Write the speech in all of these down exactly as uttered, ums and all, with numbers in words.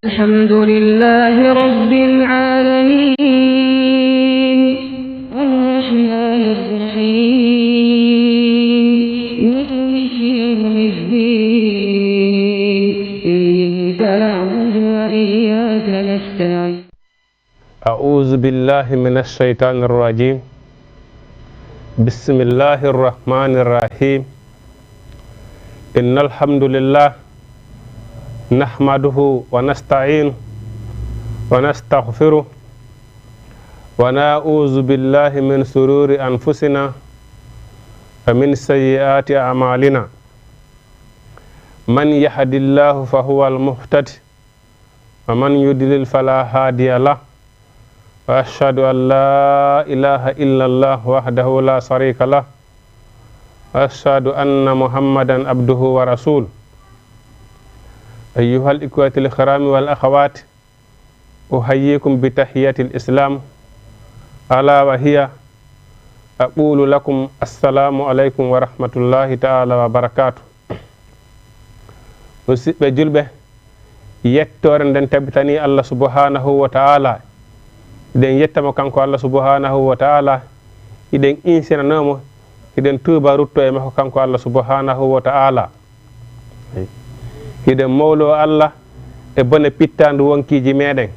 الحمد لله رب العالمين. الرحمن الرحيم. مالك يوم الدين. إياك نعبد وإياك نستعين. أعوذ بالله من الشيطان الرجيم. بسم الله الرحمن الرحيم. إن الحمد لله نحمده ونستعينه ونستغفره ونعوذ بالله من شرور أنفسنا ومن سيئات أعمالنا. من يهد الله فهو المهتد ومن يضلل فلا هادي له. وأشهد أن لا إله إلا الله وحده لا شريك له. وأشهد أن محمدا عبده ورسوله. أيها الإخوة الكرام والأخوات، أحييكم بتحية الإسلام، ألا وهي أقول لكم السلام عليكم ورحمة الله تعالى وبركاته. Musidɓe julɓe, yettoore nden tabitani Allah subhanahu wa ta'ala. Hiɗen yetta mo kanko Allah subhanahu wa ta'ala. Hiɗen insinanoo mo, hiɗen tuuba rutto e makko kanko Allah subhanahu wa ta'ala. Hiɗen mawloo Allah e bone pittaandu wonkiiji meɗen.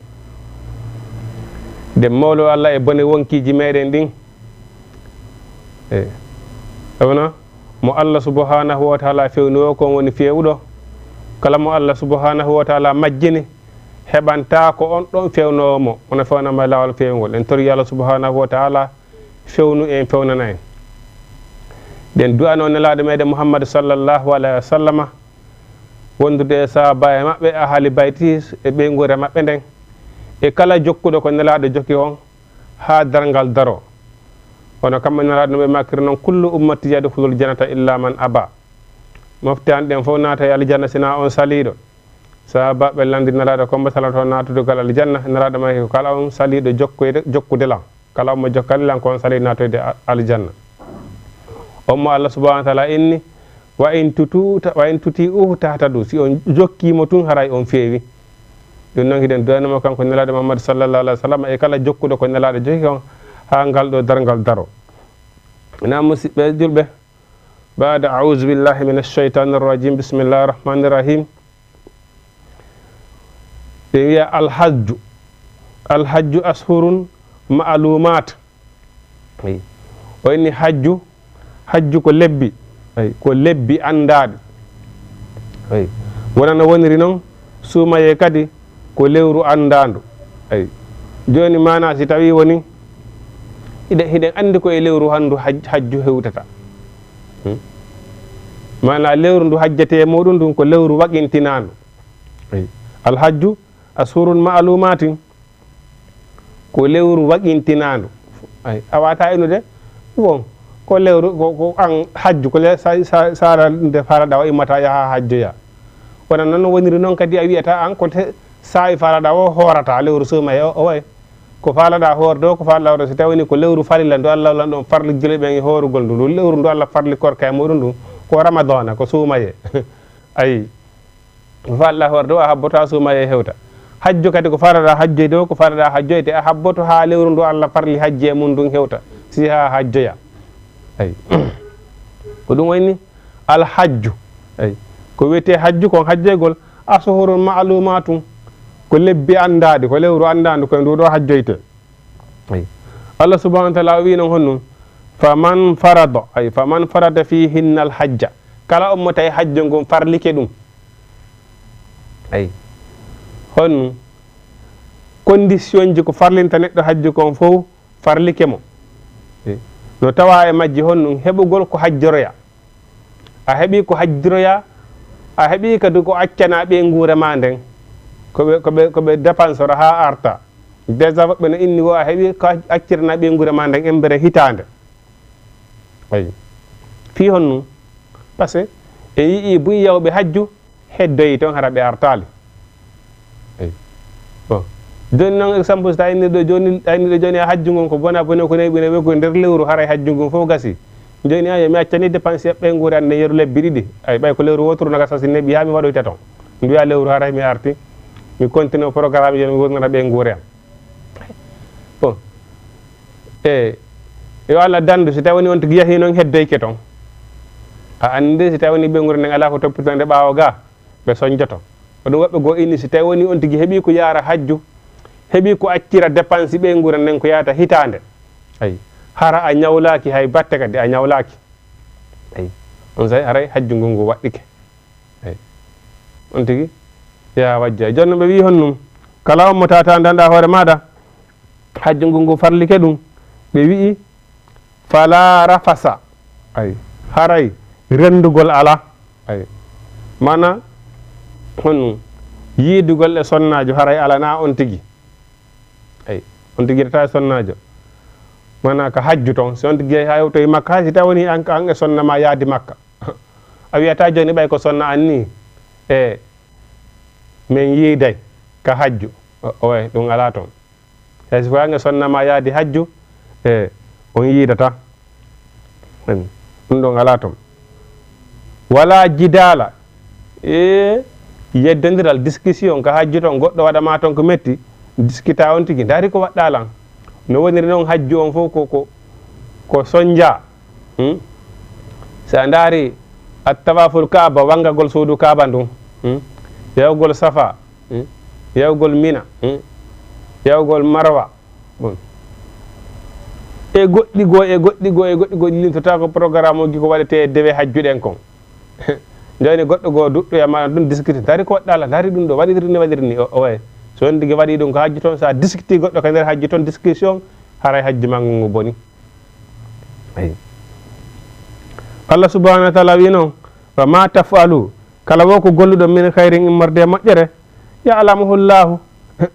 Hiɗen mawloo Allah e bone wonkiiji meɗen ɗin. E, ɗum wona mo Allah subhanahu wa ta'ala fewni o, ko on woni fewuɗo. Kala mo Allah subhanahu wa ta'ala majjini, heɓanta ko on ɗon fewnoowo mo, wona fewnama e laawol fewngol. En tori Allah subhanahu wa ta'ala fewnu en, fewnana en. Hiɗen du'anoo nelaaɗo meɗen Muhammad sallallahu alayhi wa sallama, wondude e sahaaba e maɓɓe, ahali bayti, e ɓeynguure maɓɓe nden, e kala jokkuɗo ko nelaaɗo jokki on, haa darngal daro. Wano kamɓe nelaaɗo no ɓe makiri non, "Kullu ummati yadkhulul jannata illa man aba." Mofte an ɗen fof naata e aljanna, sina on saliiɗo. Sahaabaaɓe lanndi nelaaɗo, "Ko mbaɗata lan to naatugol aljanna?" Nelaaɗo maaki, "Ko kala on saliiɗo jokkude, jokkude lan. Kala on mo jokkani lan, ko on saliiɗo naatoyde a-, aljanna." On mo Allah subhanahu wa ta'ala inni, "Wa in tutu-, ta-, wa in tuti'uhu tahtadu." Si on jokkii mo tun, haray on feewi. Ɗum noon, hiɗen du'anoo mo kanko nelaaɗo Muhammad sallallahu alaihi wa sallam, e kala jokkuɗo ko nelaaɗo jokki on, haa ngal ɗo darngal daro. Ina musidɓe julɓe, baada a'uuzu billahi mina shaytaani rajiim, bismillahi rahmaani rahiim. Ɓe wiya alhajju. Alhajju ashurun ma'luumaat. Eyi. O inni hajju, hajju ko lebbi. Eyi, ko lebbi anndaaɗi. Eyi. Wona no woniri noon, suumayee kadi ko lewru anndaandu. Eyi. Jooni maanaa si tawii woni, hiɗen, hiɗen anndi ko e lewru hanndu haj-, hajju hewtata. Hmm? Maanaa lewru ndu hajjetee e muuɗum ndun ko lewru waɗintinaandu. Eyi. Alhajju ashurun ma'luumaatin, ko lewru waɗintinaandu. Ay, a waawataa innude, bon, ko lewru, ko, ko an hajju, ko le-, sa-, sa-, sara nde falaɗaa o immata yaha hajjoya. Wona noon woniri noon kadi a wiyata an ko te-, saa'i falaɗaa o hoorata lewru suumayee o, o way. Ko falaɗaa hoorde o, ko falaɗaa hoorde so tawi woni ko lewru farilla ndu Allah lan ɗon farli juulɓe ɓen e hoorugol ndu. Ndu lewru ndu Allah farli korka e muuɗum ndu, ko Ramadana, ko suumayee. Ayi. Ko falaɗaa hoorde o, a habboto haa suumayee hewta. Hajju kadi ko falaɗaa hajjoyde o, ko falaɗaa hajjoyde, a habboto haa lewru ndu Allah farli hajji e mum ndun hewta, si haa hajjoya. Ayi. Ko ɗum woni alhajju. Ayi. Ko wiyetee hajju kon hajjoygol, ashurun ma'luumaatun, ko lebbi anndaaɗi, ko lewru anndaandu ko e ndu ɗo hajjoytee. Ayi. Allah subhanahu wa ta'ala o wi'i non honno, "Faman farada," ay, "faman farada fihinna alhajja." Kala on mo tawi hajju ngun farlike ɗum. Ayi. Honno condition ji ko farlinta neɗɗo hajju kon fof farlike mo. Ayi. No tawa e majji honno heɓugol ko hajjoroya. A heɓii ko hajjiroyaa, a heɓii kadi ko accanaa ɓeynguure maa nden. Ko ɓe, ko ɓe, ko ɓe dépensora haa arta. Déjà woɓɓe no inni wo a heɓii ko acciranaa ɓeynguure maa nden embere hitaande. Ayi. Fii honno? Parce que en yi'ii buy yawɓe hajju heddoyi toon hara ɓe artaali. Eyi. Bon. Jooni noon, exemple, so tawi inniɗo jooni, a inniɗo jooni a hajju ngon ko bona bone ko neeɓi neeɓi ko nder lewru, haray hajju ngun fof gasi. Jooni a, yo mi accani dépense ɓeynguure an nden yeru lebbi ɗiɗi. Ay, ɓay ko lewru wooturu no gasa si neeɓi haa mi waɗoyta toon. Nduya lewru haray mi arti. Mi continue programme ji, mi wurnata ɓeynguure am. Bon. E yo Allah danndu, si tawi woni on tigi yahii noon, heddoyke toon. A anndi, si tawi woni ɓeynguure nden alaa ko toppitande ɓaawo ga, ɓe soñjoto. Ko ɗum waɗɓe goo inni, si tawi woni on tigi heɓii ko yaara hajju, heɓii ko accira dépense ɓeynguure nden ko yahata hitaande. Ayi, hara a ñawlaaki hay batte, kadi a ñawlaaki. Ayi, on saa'i haray hajju ngun ngu waɗɗike. Eyi. On tigi yaha wajja. Jooni noon ɓe wi'i honɗum? Kala on mo tata ndanɗa hoore maaɗa, hajju ngu ngu farlike ɗum. Ɓe wi'i, "Fala rafasa." Ayi. Haray renndugol alaa. Ayi. Mana honɗum? Yiidugol e sonnaajo haray alanaa on tigi. Ayi. On tigi yiidata e sonnaajo. Mana ka hajju toon. Si on tigi yahi haa yewtoyi Makka, hay si tawi woni an, an e sonna ma yaadi Makka. A wiyata jooni ɓay ko sonna an ni, e min yiiday ka hajju. O, owe, ɗum alaa toon. Hay si ko an e sonna ma yaadi hajju, e on yiidata. En, ɗum ɗon alaa toon. Wala jidala. E yeddondiral, discussion ka hajju toon, goɗɗo waɗa ma toon ko metti, diskita on tigi, ndaari ko waɗɗa lan. No woniri noon hajju on fof ko, ko, ko sonja. Hmm? Si a ndaari attawaful Kaaba, wanngagol suudu Kaaba ndun, hmm? Yahugol Safa, hmm? Yahugol Mina, hmm? Yahugol Marwa. Bon. E goɗɗi goo, e goɗɗi goo, e goɗɗi goo, ɗi lintotako programme uji ko waɗete e dewe hajju ɗen kon. Jooni goɗɗo goo duɗɗo ya maɗa ɗum discuter. Ndaari ko waɗɗa la, ndaari ɗum ɗo, waɗiri ni, waɗiri ni, o, o way. So on tigi waɗi ɗum ko hajju toon, sa discuti goɗɗo ka nder hajju toon, discussion, haray hajju ma ngun ngu boni. Ayi. Allah subhanahu wa ta'ala wi noon, "Wa ma taf'alu," kala wo ko golluɗon, "min khairin," immorde e moƴƴere, "ya'lamuhu Allahu,"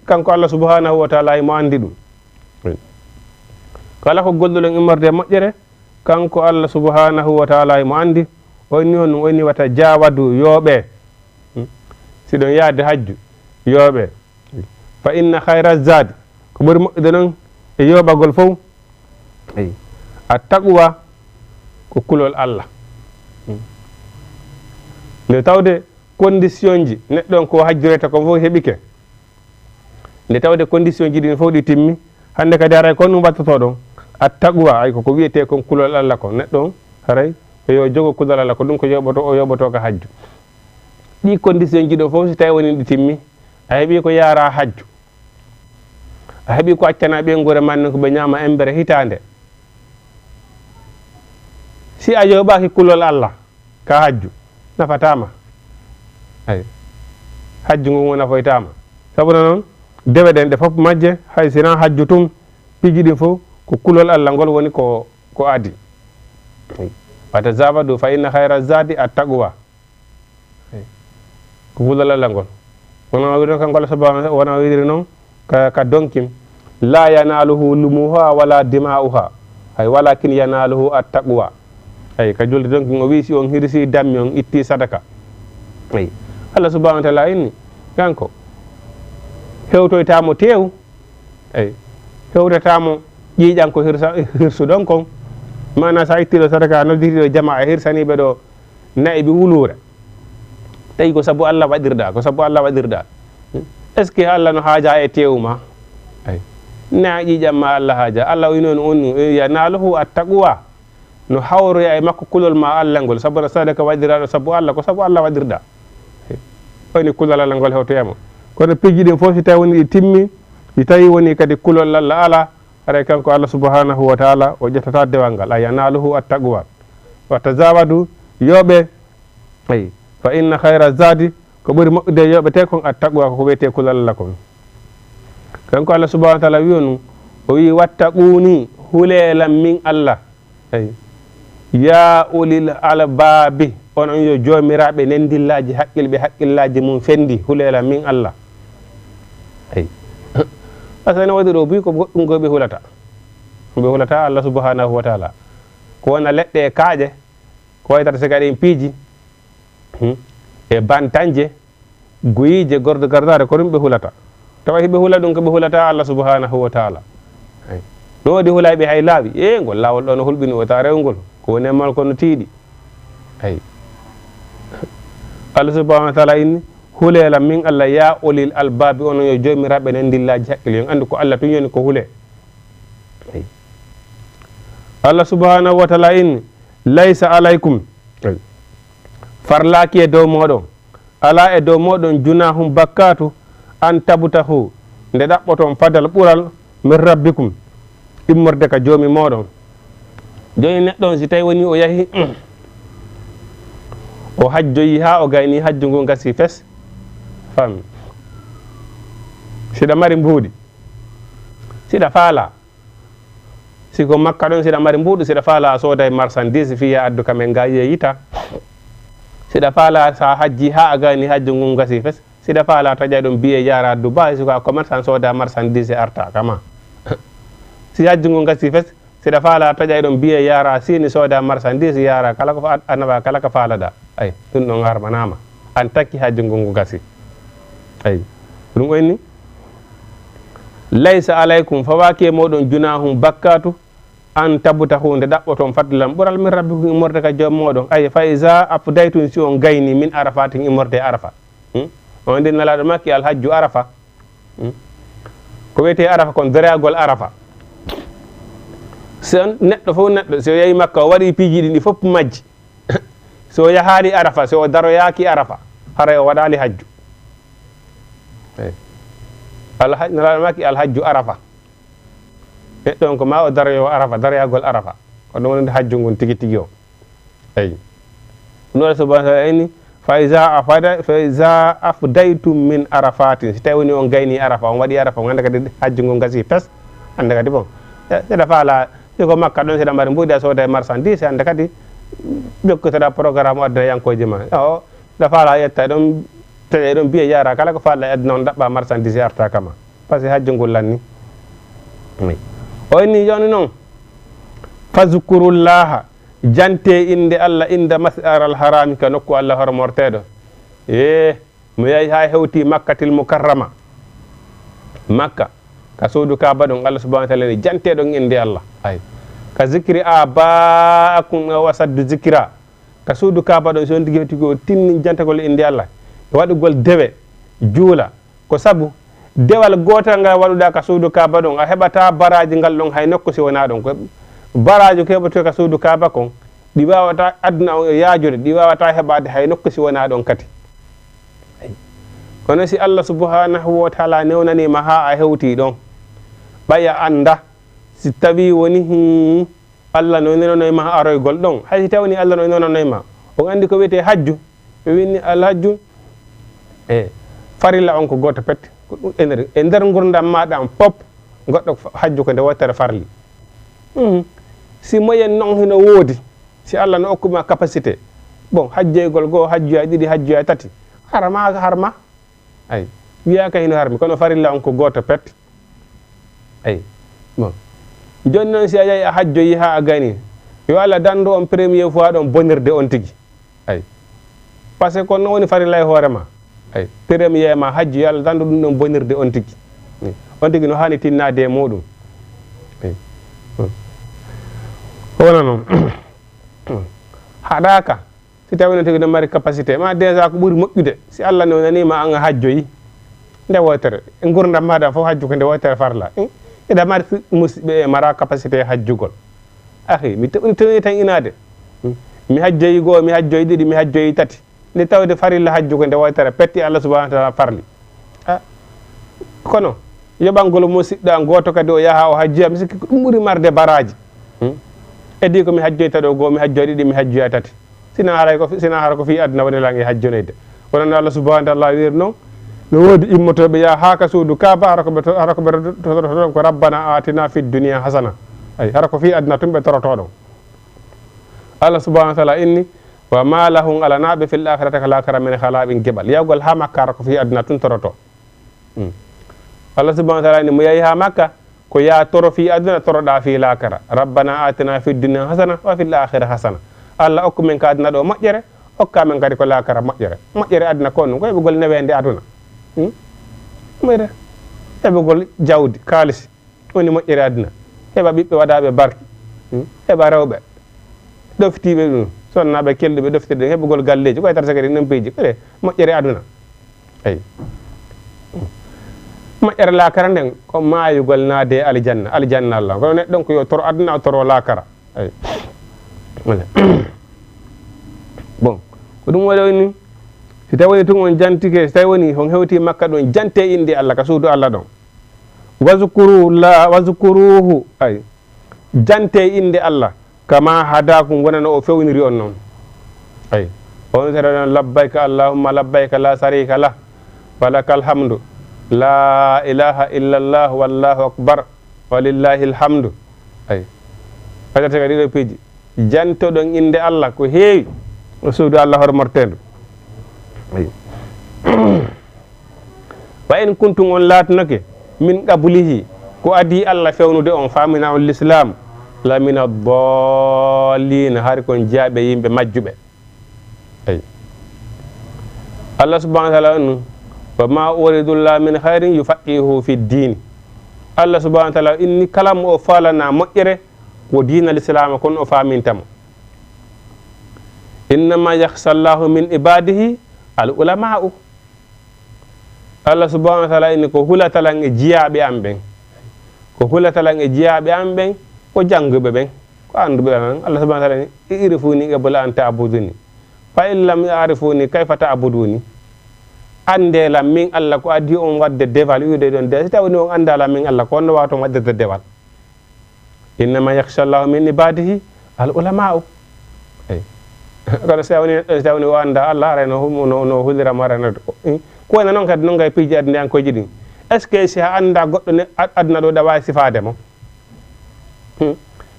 kanko Allah subhanahu wa ta'ala imo anndi ɗum. Ayi. Kala ko golluɗon immorde e moƴƴere, kanko Allah subhanahu wa ta'ala imo anndi. O inni honɗum? O inni, "Wa tajawadu," yooɓe. Hmm? Si ɗon yaade hajju, yooɓe. "Fa inna khayra zadi," ko ɓuri moƴƴude noon e yooɓagol fof, ayi, at-taqwa, ko kulol Allah. Hmm. Nde tawde condition ji neɗɗo on ko hajjoreta kon fof heɓike. Nde tawde condition ji ɗin fof ɗi timmi, hannde kadi haray ko ɗum wattotoo ɗon. At-taqwa, ay ko ko wiyetee kon kulol Allah kon. Neɗɗo on haray ko yo jogo kulol Allah, ko ɗum ko yoɓoto, o yoɓoto ka hajju. Ɗi condition ji ɗo fof si tawi woni ɗi timmi, a heɓi ko yaara hajju. A heɓi ko accana ɓeynguure ma nden ko ɓe ñaama embere hitaande. Si a yoɓaaki kulol Allah, ka hajju, nafataama. Ay. Hajju ngun o nafoytaama. Sabu noon, dewe ɗen ɗe fof majje, hay sinaa hajju tun, piiji ɗin fof, ko kulol Allah ngol woni ko, ko adii. Ay. "Wa tazawadu fa inna khayra zadi at-taqwa." Ay. Ko kulol Allah ngol. Wona o wiiri noon, kanko Allah subhanahu wa ta'ala, wona o wiiri noon, ka, ka donkim, "La yanaluhu lumuha wala dima'uha, ay, walakin yanaluhu at-taqwa." Ay, ka julde donkim o wii, si on hirsi dammi, on itti sadaka. Ay, Allah subhanahu wa ta'ala inni, kanko, hewtoytaamo teewu, ay, hewtataamo ƴiiƴan ko hirsa-, hirsuɗon kon. Maana, sa itti ɗo sadaka, a nodditi ɗo jama, a hirsani ɓe ɗo na'ibi wuluure. Tawi ko sabu Allah waɗirɗa, ko sabu Allah waɗirɗa. Est-ce que Allah no haaja e teewu ma? Ay. Na ƴiiƴan ma Allah haaja. Allah o ino no on, yanaluhu at-taqwa. No hawroya e makko kulol ma Allah ngol. Sabu no sadaka waɗirɗa ɗo sabu Allah, ko sabu Allah waɗirɗa. Ay. Woni kulol Allah ngol hewtoyamo. Kono piiji ɗin fof si tawi woni ɗi timmi, si tawi woni kadi kulol Allah ala, haray kanko Allah subhanahu wa ta'ala o ƴettata dewal ngal. Ay, yanaluhu at-taqwa. "Wa tazawadu," yooɓe. Ay, "fa inna khayra zadi," ko ɓuri moƴƴude yooɓete kon, "at-taqwa," ko ko wiyetee kulol Allah kon. Kanko Allah subhanahu wa ta'ala wi'o nun, o wi'i, "Wattaquni," hulee lan min Allah. Ay. "Ya ulil albabi," on, on yo joomiraaɓe nendillaaji, haqqil-, ɓe haqqillaaji mum fendi, hulee lan min Allah. Ay. Asani waɗi ɗo buy ko goɗɗum ko ɓe hulata. Ɓe hulata Allah subhanahu wa ta'ala. Ko wona leɗɗe e kaaƴe, ko waytata siga ɗen piiji, hmm, e bantanje, guyiije, gordo gardaare, ko ɗum ɓe hulata. Tawa hiɓe hula ɗum ko ɓe hulata Allah subhanahu wa ta'ala. Ay. No woodi hulayɓe hay laawi, e ngol laawol ɗo no hulɓini o ta rewngol, ko woni e mal ko no tiiɗi. Ay. Allah subhanahu wa ta'ala inni, Hulee lan min Allah, yaa ulil albaabi, onon yo joomiraaɓe nendillaaji hakkille, on anndu ko Allah tun yoni ko hulee. Ay. Allah subhanahu wa taala inni, "Laysa alaykum," ay, farlaaki e dow mooɗon, alaa e dow mooɗon, "junahun," bakkaatu, "an tabtahu," nde ɗaɓɓoton fadal ɓural, "min rabbikum," immorde ka joomi mooɗon. Jooni neɗɗo on, si tawi woni o yahi, o hajjoyi haa o gayni, hajju ngun gasi fes, fami. Siɗa mari mbuuɗi, siɗa faala, si ko Makka ɗon, siɗa mari mbuuɗi, siɗa faala a sooday marchandise, fiya addu ka men ga yeeyita. Siɗa faala sa hajji haa a gayni, hajju ngun gasi fes. Siɗa faala taƴa ɗon biye yaara Dubai, si ko a commerçant sooda marchandise arta kama. Si hajju ngun gasi fes, siɗa faala taƴa ɗon biye yaara Sini sooda marchandise yaara kala ko fa-, a naɓa kala ko faalaɗa. Ay, ɗum ɗon harmanaama. An takki hajju ngun ngu gasi. Ay, ɗum o inni, "Laysa alaykum," fawaaki e mooɗon, "junahun," bakkaatu, "an tabtahu," nde ɗaɓɓoton fadlan ɓural, "min rabbikum," immorde ka joom mooɗon. Ay, "fa iza afdaytum," si on gayni, "min arafatin," immorde Arafa. Hmm? On ndi Nelaaɗo makki alhajju Arafa. Hmm? Ko wiyetee Arafa kon, daroyagol Arafa. Si on neɗɗo fof neɗɗo, si o yahi Makka, o waɗi piiji ɗin ɗi fof majji. Si o yahaali Arafa, si o daroyaaki Arafa, haray o waɗaali hajju. Eyi. Alhaj-, Nelaaɗo makki alhajju Arafa. Neɗɗo on ko ma o daroyo Arafa, daroyagol Arafa. Ko ɗum woni hajju ngun tigi tigi o. Eyi. Ɗum Allah subhanahu wa taala inni, "Fa iza afada, fa iza afdaytum min arafatin." Si tawi woni on gayni Arafa, on waɗi Arafa, on annda kadi hajju ngun gasi fes, annda kadi bon. E, seɗa faala, si ko Makka ɗon, seɗa mari mbuuɗi, a sooda e marchandise, annda kadi jokkotoɗa programme o aduna yankooji ma. O, seɗa faala yetta ɗon, taƴa ɗon biye yaara, kala ko faala e aduna on ɗaɓɓa marchandise arta kama. Parce que hajju ngun lanni. Wi. O inni jooni noon, "Fazkurullaha," jante innde Allah, "inda mas'aral harami," ka nokku Allah hormorteeɗo. Ee, mo yahi haa hewti Makkatil Mukarrama. Makka, ka suudu Kaaba ɗon, Allah subhanahu wa taala ni, jante ɗon innde Allah. Ay. "Ka zikri abaakum aw asaddu zikra." Ka suudu Kaaba ɗon, si on tigi hewti ko tinni jantagol innde Allah, e waɗugol dewe, juula. Ko sabu dewal gootal ngal waɗuɗaa ka suudu Kaaba ɗon, a heɓataa baraaji ngal ɗon hay nokku si wonaa ɗon. Ko baraaji ko heɓotoo ka suudu Kaaba kon, ɗi waawataa aduna on e yaajude, ɗi waawataa heɓaade hay nokku si wonaa ɗon kadi. Kono si Allah subhanahu wa taala newnanii ma haa a hewtii ɗon, ɓay a annda si tawii woni, hmm, Allah no nenanoy ma aroygol ɗon. Hay si tawni Allah no nenanoy ma, on anndi ko wiyetee hajju? Ɓe winni alhajju, e farilla on ko gooto pet. Ko ɗum e nder, e nder ngurdam maaɗa on pop, goɗɗo fa-, hajju ko nde wootere farli. Mhm. Si moyen non hino woodi, si Allah no okku ma capacité, bon, hajjoygol goo, hajjoya ɗiɗi, hajjoya tati, harma, harma. Ay, wiyaaka hino harmi, kono farilla on ko gooto pet. Ay, bon. Jooni noon, si a yahi a hajjoyi haa a gayni, yo Allah danndu on premier fois ɗon bonirde on tigi. Ay. Parce que ko non woni farilla e hoore ma. Ay, premier ma hajju, yo Allah danndu ɗum ɗon bonirde on tigi. Ay. On tigi no haani tinnaade e muɗum. Ay. Hmm. Ko wona noon. Haɗaaka. Si tawii no tigi no mari capacité, ma déjà ko ɓuri moƴƴude, si Allah newnanii ma an a hajjoyi nde wootere, e ngurdam maaɗa fof hajju ko nde wootere farla. Eh, eɗa mari fi-, musidɓe e mara capacité hajjugol. Akhi, mi tawni tan inaade. Hmm. Mi hajjoyi goo, mi hajjoyi ɗiɗi, mi hajjoyi tati. Nde tawde farilla hajju ko nde wootere, petti Allah subhanahu wa taala farli. Ah, kono yoɓangol musiɗɗo an gooto kadi o yaha o hajjoya, mi sikki ko ɗum ɓuri marde baraaji. Hmm? Edii ko mi hajjoyta ɗo goo, mi hajjoya ɗiɗi, mi hajjoya tati. Sina haray ko fi-, sina hara ko fii aduna woni lan e hajjonoyde. Wonande Allah subhanahu wa taala wiiri noon, no woodi immotooɓe yaha haa ka suudu Kaaba, hara ko ɓe to-, hara ko ɓe to-, toroto ɗon ko "Rabbana atina fid dunya hasana." Ay, hara ko fii aduna tun ɓe toroto ɗon. Allah subhanahu wa taala inni, "Wa ma lahum," alanaa ɓe, "fil akhirati," ka laakara men, "khalaqin," geɓal. Yahgol haa Makka hara ko fii aduna tun toroto. Hmm. Allah subhanahu wa taala inni, mo yahi haa Makka, ko yaa toro fii aduna, toroɗaa fii laakara. "Rabbana atina fid dunya hasana wa fil akhirati hasana." Allah okku men ka aduna ɗo moƴƴere, okka men kadi ko laakara moƴƴere. Moƴƴere aduna ko ɗum, ko heɓugol neweende aduna. Hmm? Moƴƴere. Heɓugol jawdi, kaalisi. Woni moƴƴere aduna. Heɓa ɓiɓɓe waɗaaɓe barke. Hmm? Heɓa rewɓe ɗoftiiɓe ɗum, sonnaaɓe kelɗuɓe ɗoftirde, heɓugol galleeji, ko e tarta kadi ɗum piiji. Ko ɗe moƴƴere aduna. Eyi. Moƴƴere laakara nden, ko maayugol naade aljanna, aljanna Allah. Kono neɗɗo on ko yo toro aduna, o toro laakara. Eyi. Wala. Bon, ko ɗum waɗi ni, si tawi woni tun on jantike, si tawi woni on hewti Makka ɗon, jante innde Allah ka suudu Allah ɗon. Wazkuru la, wazkuruhu, ay. Jante innde Allah, kama hadakum, wona no o fewniri on non. Ay. On sera non, labbayka Allahumma labbayka la sharika lah, wa lakal hamdu, la ilaha illa Allah, wallahu akbar, wa lillahi alhamdu. Ay. Fadata ka ɗiɗo piiji. Jantoɗon innde Allah ko heewi, o suudu Allah hormorteendu. Ay. Wa in kuntum, on laatunake, min qablihi, ko adii Allah fewnude on, faamina on l'islam, la mina dallin, hari kon jiyaaɓe yimɓe majjuɓe. Ay. Allah subhanahu wa ta'ala on, wa ma uridu la min khairin yufaqihu fi ddin. Allah subhanahu wa ta'ala inni kala mo o faalana moƴƴere, ko diina l'islam kon o faaminta mo. Innama yakhsha Allahu min ibadihi al ulama'u. Allah subhanahu wa ta'ala inni ko hulata lan e jiyaaɓe am ɓen. Ko hulata lan e jiyaaɓe am ɓen, ko jannguɓe ɓen, ko annduɓe lan. Allah subhanahu wa ta'ala inni, i'rifuni qabla an ta'buduni. Fa in lam ya'rifuni, kayfa ta'buduni? Annde lan min Allah ko adii on waɗde deval, wi'ude ɗon de. Si tawi ni on annda lan min Allah, ko honno waawata on waɗirde deval? Innama yakhsha Allahu min ibadihi al ulama'u. Eyi. Kono si tawni, si tawni o annda Allah, haray no hum-, no, no hulira mo, haray no, ko wayno non kadi, non kay piiji aduna an koyji ɗin. Est-ce que si a annda goɗɗo ne, ad-, aduna ɗo, ɗa waawi sifaade mo? Hmm.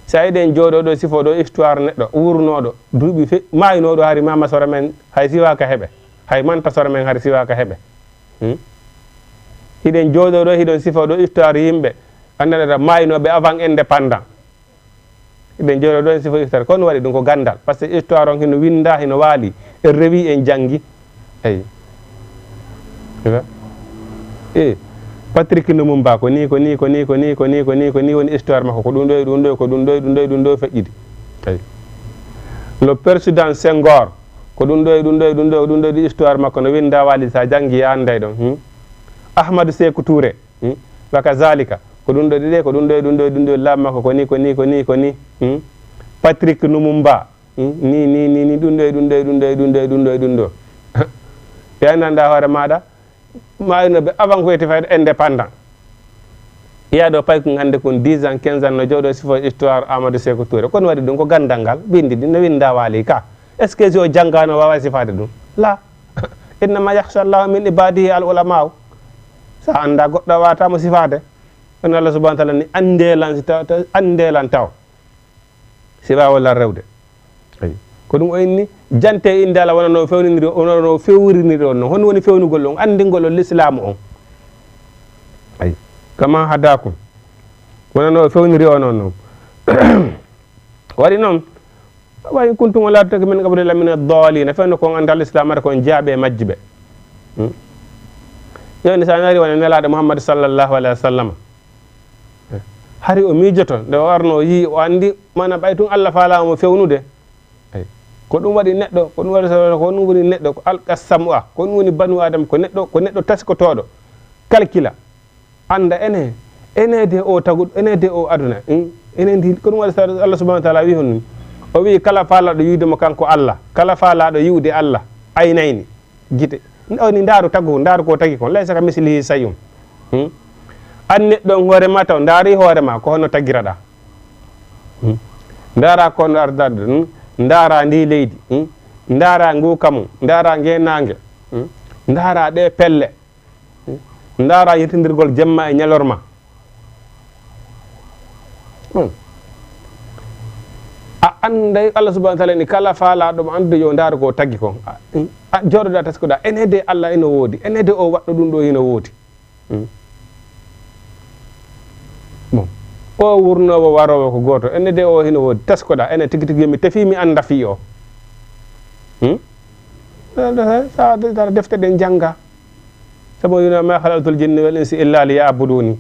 Si a yiɗen jooɗo ɗo sifo ɗo histoire neɗɗo wuurnooɗo, duuɓi fe-, maayinooɗo hari mama sora men hay siwaka heɓe. Hay manta sora men hari siwaka heɓe. Hmm? Hiɗen jooɗo ɗo, hiɗon sifo ɗo histoire yimɓe. Anndanɗa maayinooɓe avant indépendant. Hiɗen jooɗo ɗo en sifo histoire. Kono waɗi ɗum ko gandal. Parce que histoire on hino winda, hino waali. En rewi, en jangi. Eyi. Ila? E. Patrick Lumumba, ko ni, ko ni, ko ni, ko ni, ko ni, ko ni, ko ni woni histoire makko. Ko ɗum ɗo e ɗum ɗo, ko ɗum ɗo e ɗum ɗo e ɗum ɗo feƴƴidi. Eyi. Le président Senghor, ko ɗum ɗo e ɗum ɗo e ɗum ɗo, ko ɗum ɗo e ɗum histoire makko no winda waali, sa jangi, a anday ɗon. Hmm? Ahmadou Sékou Touré, hmm? Wa kazalika, ko ɗum ɗo ɗiɗe, ko ɗum ɗo e ɗum ɗo e ɗum ɗo laamu makko, ko ni, ko ni, ko ni, ko ni. Hmm? Patrick Lumumba, hmm? Ni, ni, ni, ni, ɗum ɗo e ɗum ɗo e ɗum ɗo e ɗum ɗo e ɗum ɗo e ɗum ɗo. Ɓe anndanɗa hoore maɗa, maayino ɓe avant ko wiyete fayde indépendant. Iya ɗo paykun hannde kun dix ans, quinze ans no jooɗo sifo histoire Amadou Sékou Touré. Kono waɗi ɗum ko gandal ngal, bindi ɗin no winda waali ka. Est-ce que si o jangano wawa sifaade ɗum? La. Innama yakhsha Allaha min ibadihi al ulama'u. Sa annda goɗɗo a wawata mo sifaade. Kono Allah subhanahu wa ta'ala ni annde lan si taw, taw, annde lan taw. Si waawa lan rewde. Ayi. Ko ɗum o inni, jante innde Allah wona no fewnindiri, wona no fewriniri on non. Honno woni fewnugol on? Anndingol on lislaamu on. Ayi. Kama hadakum. Wona no fewniri on on non. Waɗi noon, wa in kuntum, on laatotake min qabli la mina daalina, fewndo ko on anndaa lislaam, hara ko on jiyaaɓe e majji ɓe. Hmm? Jooni, so a naari wona Nelaaɗo Muhammad sallallahu alayhi wa sallam, hari o miijoto, nde o arno, o yii, o anndi, maanaam, ɓay tun Allah faalaama mo fewnude. Eyi. Ko ɗum waɗi neɗɗo, ko ɗum waɗi, ko ɗum woni neɗɗo, ko alqa sam'a, ko ɗum woni banu Aadama, ko neɗɗo, ko neɗɗo taskotooɗo, kalkila, annda ene, ene de o tagu, ene de o aduna, hmm? Ene ndi, ko ɗum waɗi sa-, Allah subhanahu wa ta'ala wi honno? O wi kala faalaaɗo yi'ude mo kanko Allah, kala faalaaɗo yi'ude Allah, aynayni, gite. O ni ndaaru tagu, ndaaru ko tagi kon. Laysa ka mislihi shay'un. Hmm? An neɗɗo on hoore ma taw, ndaari hoore ma, ko honno tagiraɗa? Hmm? Ndaara ko honno ardaɗo, hmm? Ndaara ndi leydi, hmm? Ndaara ngu kamu, ndaara nge naange, hmm? Ndaara ɗe pelle, hmm? Ndaara yirtindirgol jemma e ñalorma. Hmm. A annday Allah subhanahu wa ta'ala ni kala faalaaɗo mo anndude yo ndaaru ko tagi kon. A, a jooɗoɗa taskoɗa, ene de Allah ene woodi, ene de o waɗɗo ɗum ɗo hino woodi. Hmm. Bon. O wurnoowo waroowo ko gooto, ene de o hino woodi, taskoɗa, ene tigi tigi mi tefi mi annda fii o. Hmm? Sa defte ɗen jannga. Sabu yino ma khalaqtul jinna wal insa illa liya'buduni.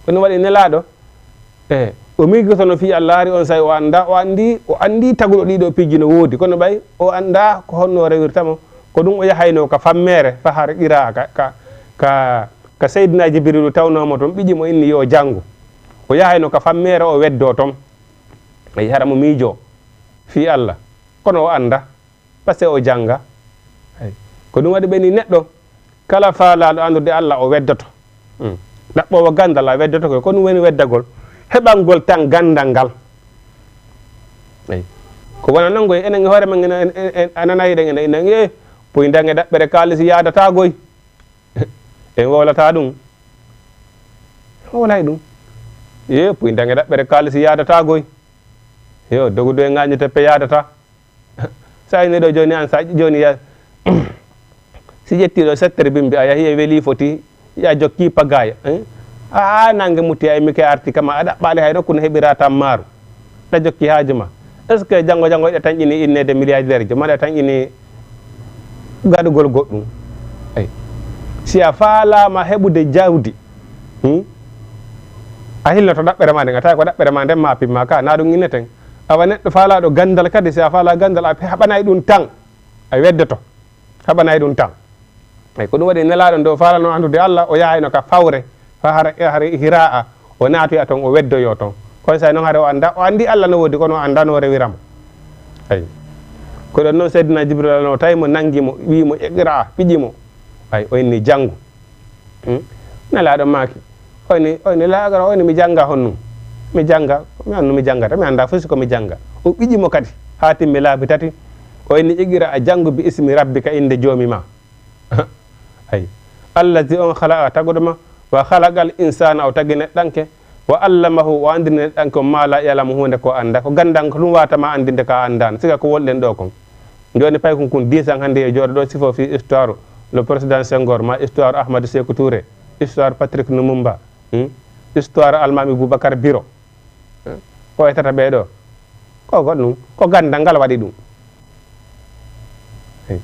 Kono waɗi Nelaaɗo, e, o miijotono fii Allah, hari on saa'i o annda, o anndi, o anndi taguɗo ɗiɗo piiji no woodi, kono ɓay o annda ko honno o rewirta mo, Ko ɗum o yahayno ka fammeere, fahar qira'a ka, ka, ka, ka Seydina Jibrilu tawnoo mo toon, ɓiƴi mo inni yo janngu. O yahayno ka fammeere, o weddoo toon. Ayi, hara mo miijoo fii Allah. Kono o annda, parce que o jannga. Ayi. Ko ɗum waɗi ɓe ni neɗɗo, kala faalaaɗo anndude Allah, o weddoto. Hmm. Ɗaɓɓoowo ganndal, a weddoto ko, ko ɗum woni weddagol, heɓangol tan ganndal ngal. Eyi. Ko wona noon koy, enen e hoore men, ene, ene, ene, a nanayi ɗen, ene, ene, e, puy ndange ɗaɓɓere kaalisi yaadataa koy. En wowlataa ɗum. Wowlay ɗum. E, puy ndange ɗaɓɓere kaalisi yaadataa koy. Yo, dogudu e ŋaañu teppe yaadataa. So a ini ɗo jooni, an so a jooni, ya, si ƴetti ɗo settere bimbi, a yahi e weli foti, ya jokki pagaya, hein? A, a nange mutti, ay mi ke arti kama, a ɗaɓɓaali hay ɗo kono heɓira tan maaru. Ɗa jokki haaju ma. Est-ce que janngo, janngo ɗe tan ini innede milliardaire jo, ma ɗe tan ini gaɗugol goɗɗum? Ay. Si a faalaama heɓude jawdi, hmm? A hilnoto ɗaɓɓere ma nden, a tawi ko ɗaɓɓere ma nden ma pimma ka, na ɗum inneten. Awa neɗɗo faalaaɗo ganndal kadi, si a faalaa ganndal, a haɓanay ɗum tan. A weddoto. Haɓanay ɗum tan. Ay, ko ɗum waɗi Nelaaɗo ndo faalano anndude Allah, o yahayno ka fawre, fa hara, hara Hiraa, o naatoya toon, o weddoyoo toon. Kono say noon hara o annda, o anndi Allah no woodi, kono o annda no o rewira mo. Ay. Ko ɗon noon Seydina Jibril no tawi mo, nanngi mo, wii mo, "Iqra," ɓiƴi mo. Ay, o inni, "Janngu." Hmm? Nelaaɗo maaki, o inni, o inni, "La aqra," o inni, "Mi jannga honɗum? Mi jannga, mi honɗum mi janngata? Mi annda fof si ko mi jannga." O ɓiƴi mo kadi, haa timmi laabi tati. O inni, "Iqra, a janngu bi ismi rabbika, innde joomi ma." Ay. "Allazi on khalaqa," taguɗo ma, "wa khalaqal insana," o tagi neɗɗanke, "wa allamahu," o anndini neɗɗanke on, "ma la ya'lamu," huunde ko annda. Ko ganndal ko ɗum waawata ma anndinde ka anndaano. Siga ko wolɗen ɗo kon. Jooni paykun kun diisan hannde e jooɗo ɗo sifo fii histoire le président Senghor, ma histoire Ahmadou Sékou Touré, histoire Patrick Lumumba, hmm? Histoire Almaami Boubacar Biro. Hmm? Ko e tata ɓee ɗo. Ko goɗɗum, ko ganndal ngal waɗi ɗum. Hey.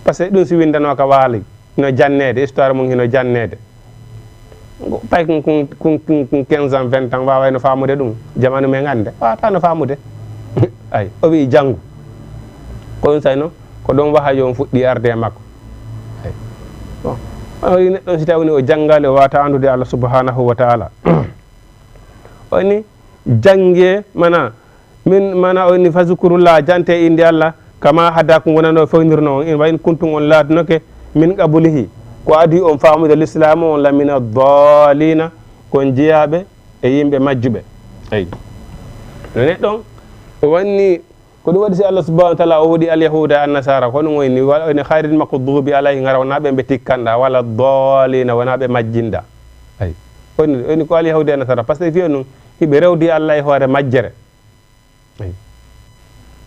Parce que ɗum si winndanooka waali, hino janneede, histoire mum hino janneede. Ngo, pay kun, kun, kun, kun, kun quinze ans, vingt ans, waawayno faamude ɗum. Jamanu men hannde, waawata no faamude. Ay, o wi'i janngu. Ko ɗum sayno, ko ɗon wahayu on fuɗɗi arde e makko. Ay. Bon. O wi'i neɗɗo si tawni o janngaali, o waawata anndude Allah subhanahu wa ta'ala. O ni, jannge, mana, min, mana, o ni, "Fazkurullah," jante innde Allah, "kama hadakum," wonano fewnirno on, in wa in kuntum on laatinoke, "min qablihi," ko adii on faamude lislaamu on, "la mina dallina," kon jeyaaɓe e yimɓe majjuɓe. Eyi. No neɗɗo on, o wanni, ko ɗum waɗi si Allah subhanahu wa ta'ala o hoɗi al-yahuda e an-nasara, ko ɗum woni, wa-, woni, "Khayril maghdubi alayhim," hara wonaa ɓe ɓe tikkanɗa, "wala dallina," wonaa ɓe majjinɗa. Eyi. Woni, woni ko al-yahuda e an-nasara, parce que fiyo ɗum, hiɓe rewdi Allah e hoore majjere. Eyi.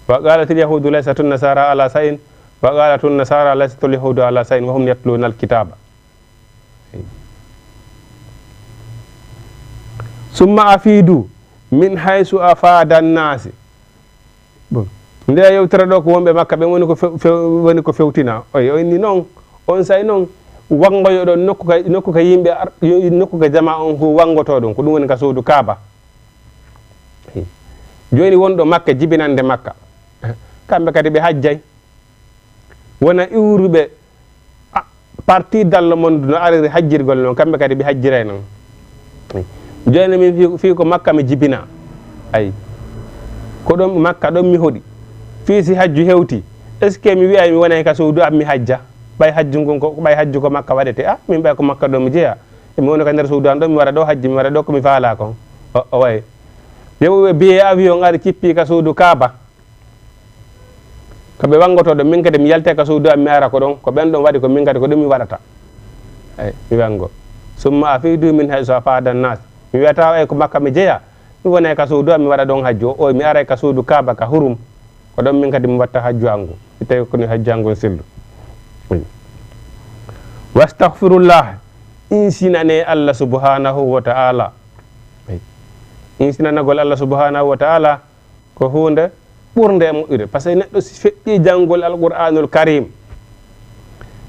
"Wa qalatil yahudu laysatun nasara ala shay'in, wa qalatul nasara laysatul yahudu ala shay'in, wa hum yatluna al-kitaba." Eyi. "Summa afidu min haysu afada an-nasi." Bon. Nde yewtere ɗo ko wonɓe Makka ɓen woni ko few-, few-, woni ko fewtina. Oy, o inni noon, on say noon, wanngoyo ɗon nokku ka, nokku ka yimɓe ar-, yo-, nokku ka jama on hu wanngoto ɗon, ko ɗum woni ka suudu Kaaba. Jooni wonɗo Makka, jibinande Makka. Kamɓe kadi ɓe hajjay. Wona iwruɓe, a, parti dans le monde no ariri hajjirgol noon, kamɓe kadi ɓe hajjiray noon. Jooni min fii, fii ko Makka mi jibina. Ay. Ko ɗon Makka ɗon mi hoɗi. Fii si hajju hewti, est-ce que mi wi'ay mi wonay ka suudu am mi hajja? Ɓay hajju ngun ko, ɓay hajju ko Makka waɗete. A, min ɓay ko Makka ɗo mi jeya. Mi woni ka nder suudu am ɗo, mi waɗa ɗo hajji, mi waɗa ɗo ko mi faalaa kon. O, o way. Yoɓuɓe biye avion ari cippi ka suudu Kaaba. Ko ɓe wanngoto ɗon, min kadi mi yaltay ka suudu am, mi ara ko ɗon, ko ɓen ɗon waɗi ko min kadi ko ɗum mi waɗata. Ay, mi wanngo. "Summa afidu min haysu afada an-nas." Mi wiyata, "Ay, ko Makka mi jeya, mi wonay ka suudu am, mi waɗa ɗon hajju." O, mi aray ka suudu Kaaba ka hurum. Ko ɗon min kadi mi watta hajju an ngun. Mi tawi ko ni hajju an ngun sellu. Wastaghfirullah. Insinane Allah subhanahu wa ta'ala. Ay. Insinanagol Allah subhanahu wa ta'ala ko huunde ɓurnde e moƴƴude. Parce que neɗɗo si feƴƴi janngol Alqur'aanul Kariim,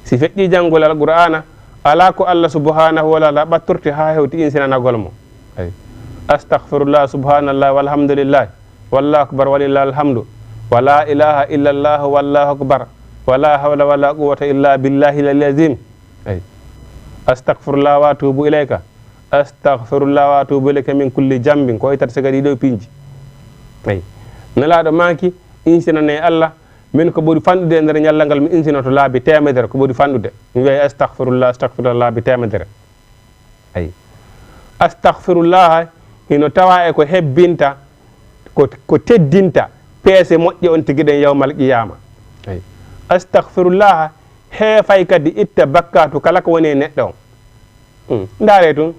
si feƴƴi janngol Alqur'aana, alaa ko Allah subhanahu wa ta'ala ɓattorte haa hewti insinanagol mo. Ay. Astaghfirullah, subhanallah, walhamdulillah, wallahu akbar, walillahi alhamdu, wa la ilaha illallah, wallahu akbar. Wala hawla wala quwwata illa billahi l-ali azim. Ay. Astaghfirullah wa atubu ilayka. Astaghfirullah wa atubu ilayka min kulli jambin. Ko oytata se kadi ɗo pinji. Ay. Nelaɗo maaki, insinane Allah, min ko ɓuri fanɗude e nder ñallal ngal mi insinoto laabi temedere, ko ɓuri fanɗude. Mi wiya astaghfirullah, astaghfirullah laabi temedere. Ay. Astaghfirullah hino tawa e ko hebbinta, ko, ko teddinta peese moƴƴe on tigi ɗen yawmal qiyama. Ay. Astaghfirullah heefay kadi itta bakkatu kala ko woni e neɗɗo on. Hmm. Ndaare tun,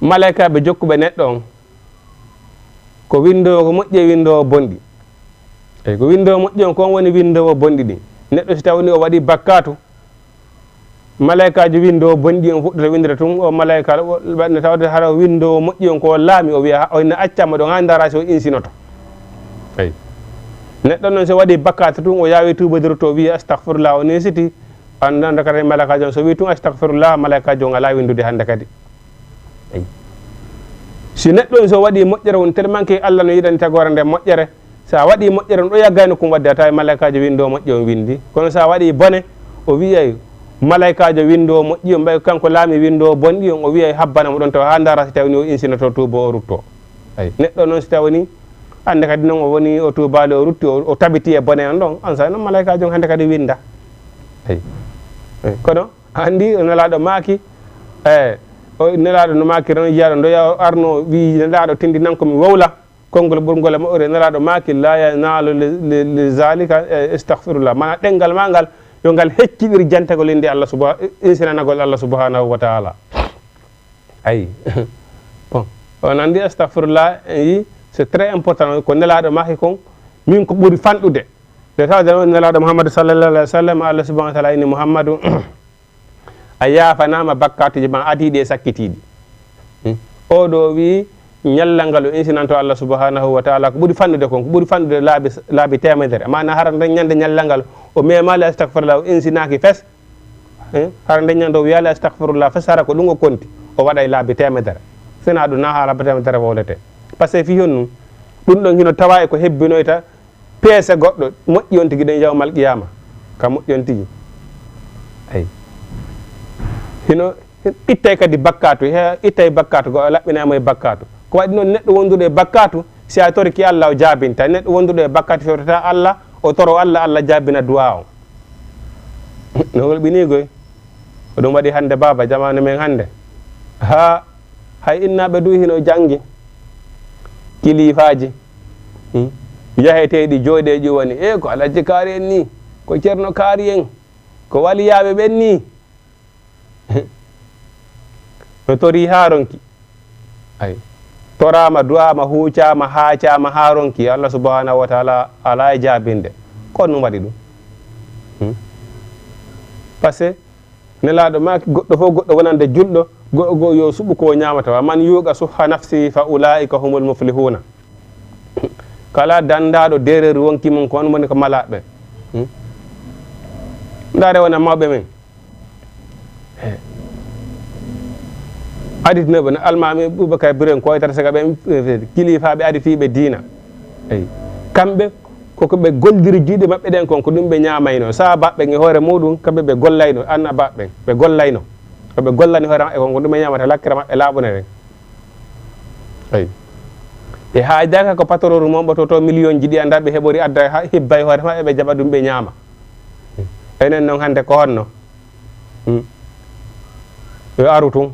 malaykaaɓe jokkuɓe neɗɗo on, ko winndoowo moƴƴi e winndoowo bonɗi. Eyi, ko winndoowo moƴƴi on, ko on woni winndoowo bonɗi ɗin. Neɗɗo si tawni o waɗi bakkatu, malaykaajo winndoowo bonɗi on fuɗɗata winndere tun, o malaykaajo, o, waɗno tawde hara winndoowo moƴƴi on ko o laami, o wiya, o hinno accama ɗon, haa ndaara si o insinoto. Eyi. Neɗɗo non si o waɗi bakkatu tun, o yaawi tuubodirto, o wiya, "Astaghfirullah," o nisiti, An-, hannde kadi malaykaajo on so wii tun, "Astaghfirullah," malaykaajo on alaa winndude hannde kadi. Eyi. Si neɗɗo on so waɗi moƴƴere on, tellement que Allah no yiɗani tagoore nde moƴƴere, so a waɗi moƴƴere on, ɗo yaggayno kon waɗde, a tawi malaykaajo winndoowo moƴƴi on winndi. Kono so a waɗi bone, o wi'ay malaykaajo winndoowo moƴƴi on, ɓay kanko laami winndoowo bonɗi on, o wi'ay habbana mo ɗon tawa haa ndaara si tawni o insinoto tuubo o rutto. Eyi. Neɗɗo noon si tawni hannde kadi noon o woni o tuubaali, o rutti, o, o tabiti e bone on ɗon, on saa'i noon malaykaajo on hannde kadi winnda. Eyi. Eyi. Kono anndi Nelaaɗo maaki, e, o, Nelaaɗo no maaki ren, jiyaaɗo ndoya o arno, wi'i, "Nelaaɗo tindinanko mi wowla konngol ɓurngol e moƴƴere." Nelaaɗo maaki, "La yanaalu li, li, li zaalika, e, astaghfirullah." Maanaa ɗemngal maa ngal, yo ngal hecciɗir jantagol innde Allah subha-, insinanagol Allah subhanahu wa taala. Ayi. Bon, on anndi astaghfirullah, en yi, c'est très important. Ko Nelaaɗo maaki kon, min ko ɓuri fanɗude. Nde tawde noon Nelaaɗo Muhammadu sallallahu alayhi wa sallam, Allah subhanahu wa taala inni, "Muhammadu, a yaafanaama bakkaatuuji ma adiiɗi e sakkitiiɗi." Hmm. O ɗo wi'i, ñallal ngal o insinanto Allah subhanahu wa taala ko ɓuri fanɗude kon, ko ɓuri fanɗude laabi, laabi teemedere. Maanaa hara nden ñande ñallal ngal o memaali astaghfirullah, o insinaaki fes. Eh, hara nden ñande o wiyaali astaghfirullah fes, hara ko ɗum o konti, o waɗay laabi teemedere. Sinaa ɗum na haala teemedere wowlete. Parce que fii honɗum? Ɗum ɗon hino tawa e ko hebbinoyta peese goɗɗo moƴƴi on tigi ɗen yawmal qiyama. Ka moƴƴi on tigi. Ay. Hino ittay kadi bakkaatu, he, ittay bakkaatu, ko laɓɓinay mo e bakkaatu. Ko waɗi noon neɗɗo wonduɗo e bakkaatu, si a toriki Allah, o jaabinta. Neɗɗo wonduɗo e bakkaatu, fewtata Allah, o toro Allah, Allah jaabina du'a on. No holɓinii goy. Ko ɗum waɗi hannde, baaba, jamaanu men hannde. Haa, hay innaaɓe du hino janngi. Kiliifaaji. Hmm. Yaheteeɗi jooɗeeji woni, "E, ko Alhaji Kaari en nii, ko Ceerno Kaari en, ko waliyaaɓe ɓen nii." No torii haa ronki. Ay. Toraama, du'aama, huucaama, haacaama haa ronki. Allah subhanahu wa taala alaa e jaabinde. Ko ɗum waɗi ɗum. Hmm? Parce que Nelaaɗo maaki, goɗɗo fof goɗɗo wonande julɗo, go, go yo suɓu ko o ñaamata. "Wa man yuqa suhha nafsi fa ulaika humul muflihuna." Kala danndaaɗo deereeru wonki mum, ko on woni ko malaaɓe. Hmm? Ndaare wona mawɓe men. Eh. Aditinooɓe no Almaami Bubakar Biren ko waytata sega ɓen, eh, kilifaaɓe aditiiɓe diina. Eyi. Kamɓe ko ko ɓe golliri juuɗe maɓɓe ɗen kon, ko ɗum ɓe ñaamayno. Sahaabaaɓe ɓen e hoore muɗum, kamɓe ɓe gollayno, annabaaɓe ɓen, ɓe gollayno. Ko ɓe gollani hoore maɓɓe kon, ko ɗum ɓe ñaamata lakkira maɓɓe laaɓune ɗen. Eyi. Ɓe haajaaka ko patorooru mon ɓototo million ji ɗi anndaa ɓe heɓori adda ha-, hibba e hoore maɓɓe, ɓe jaɓa ɗum ɓe ñaama. Enen non hannde ko honno? Hmm. Yo aru tun.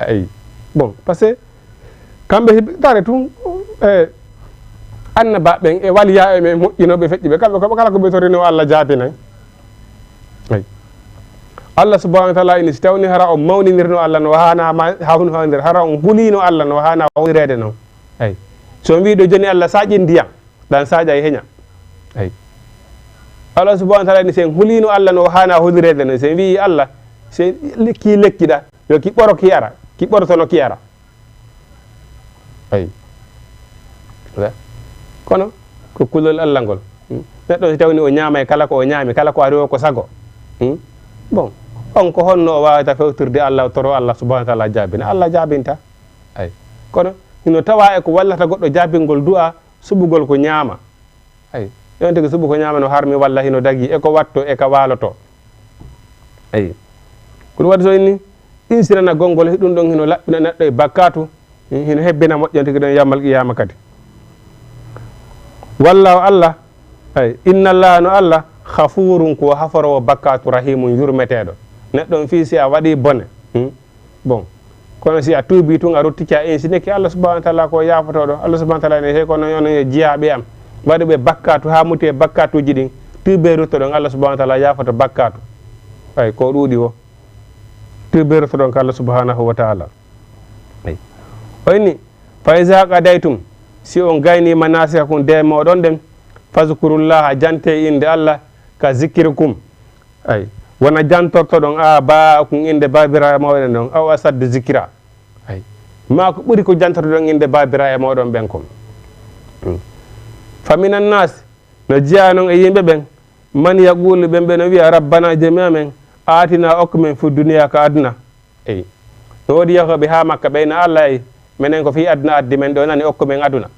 Eyi. Bon, parce que kamɓe hiɓe tare tun, e annabaaɓe ɓen e waliyaaɓe ɓen moƴƴinooɓe feƴƴi ɓe. Kamɓe ko kala ko ɓe torino Allah jaabinay. Eyi. Allah subhanahu wa taala ini si tawni hara on mawninirno Allah no haana ma, hawnu hawndere, hara on hulino Allah no haana hulireede non. Eyi. So on wii ɗo joni Allah saaƴi ndiyam, ɗan saaƴa e heña. Eyi. Allah subhanahu wa taala ini si en hulino Allah no haana hulireede non, si en wii Allah, si ki lekki ɗa, yo ki ɓoro ki ara, ki ɓortono ki ara. Ayi. Kono ko kulol Allah ngol. Hmm? Neɗɗo si tawni o ñaamay kala ko o ñaami, kala ko ari o ko sago. Hmm? Bon, on ko honno o waawata fewtirde Allah, o toro Allah subhanahu wa taala jaabina? Allah jaabinta. Ayi. Kono hino tawa e ko wallata goɗɗo jaabingol du'a, suɓugol ko ñaama. Ayi. Ɗon tigi subu ko ñaama no harmi walla hino dagi, e ko watto, e ka waaloto. Eyi. Ko ɗum waɗi so inni, insirana gonngol, ɗum ɗon hino laɓɓina neɗɗo e bakkaatu, hino hebbina moƴƴo tigi ɗon yawmal qiyaama kadi. Walla o Allah, eyi, inna Allah no Allah, ghafurun ko haforoowo bakkaatu, rahimun yurmeteeɗo. Neɗɗo on fii si a waɗi bone, hmm? Bon, kono si a tuubii tun, a ruttike, a insinike, Allah subhanahu wa taala ko yaafotooɗo. Allah subhanahu wa taala ne, hey, kono onon yo jiyaaɓe am, waɗuɓe bakkaatu, haa muti e bakkaatuuji ɗin, tuubee ruttoɗon, Allah subhanahu wa taala yaafoto bakkaatu. Ay, ko ɗuuɗi o. Tuubee ruttoɗon ka Allah subhanahu wa taala. Ay. O inni, fa iza qadaytum, si on gayni manasikakum, dewe mooɗon ɗen, fazkurullaha, jante innde Allah, ka zikrikum, ay, wona jantortoɗon aba'akum innde baabiraaɓe mooɗon ɗon, aw asadda zikra. Ay. Maa ko ɓuri ko jantortoɗon innde baabiraaɓe mooɗon ɓen kon. Mm. Fa minan nas, no jeyaa non e yimɓe ɓen, man yaqulu, ɓen ɓe no wi'a, rabbana, joomi amen, atina, okku men, fi duniya, ka aduna. Eyi. No woodi yahooɓe haa Makka, ɓe ina Allah, eyi, menen ko fii aduna addi men ɗo, nani okku men aduna.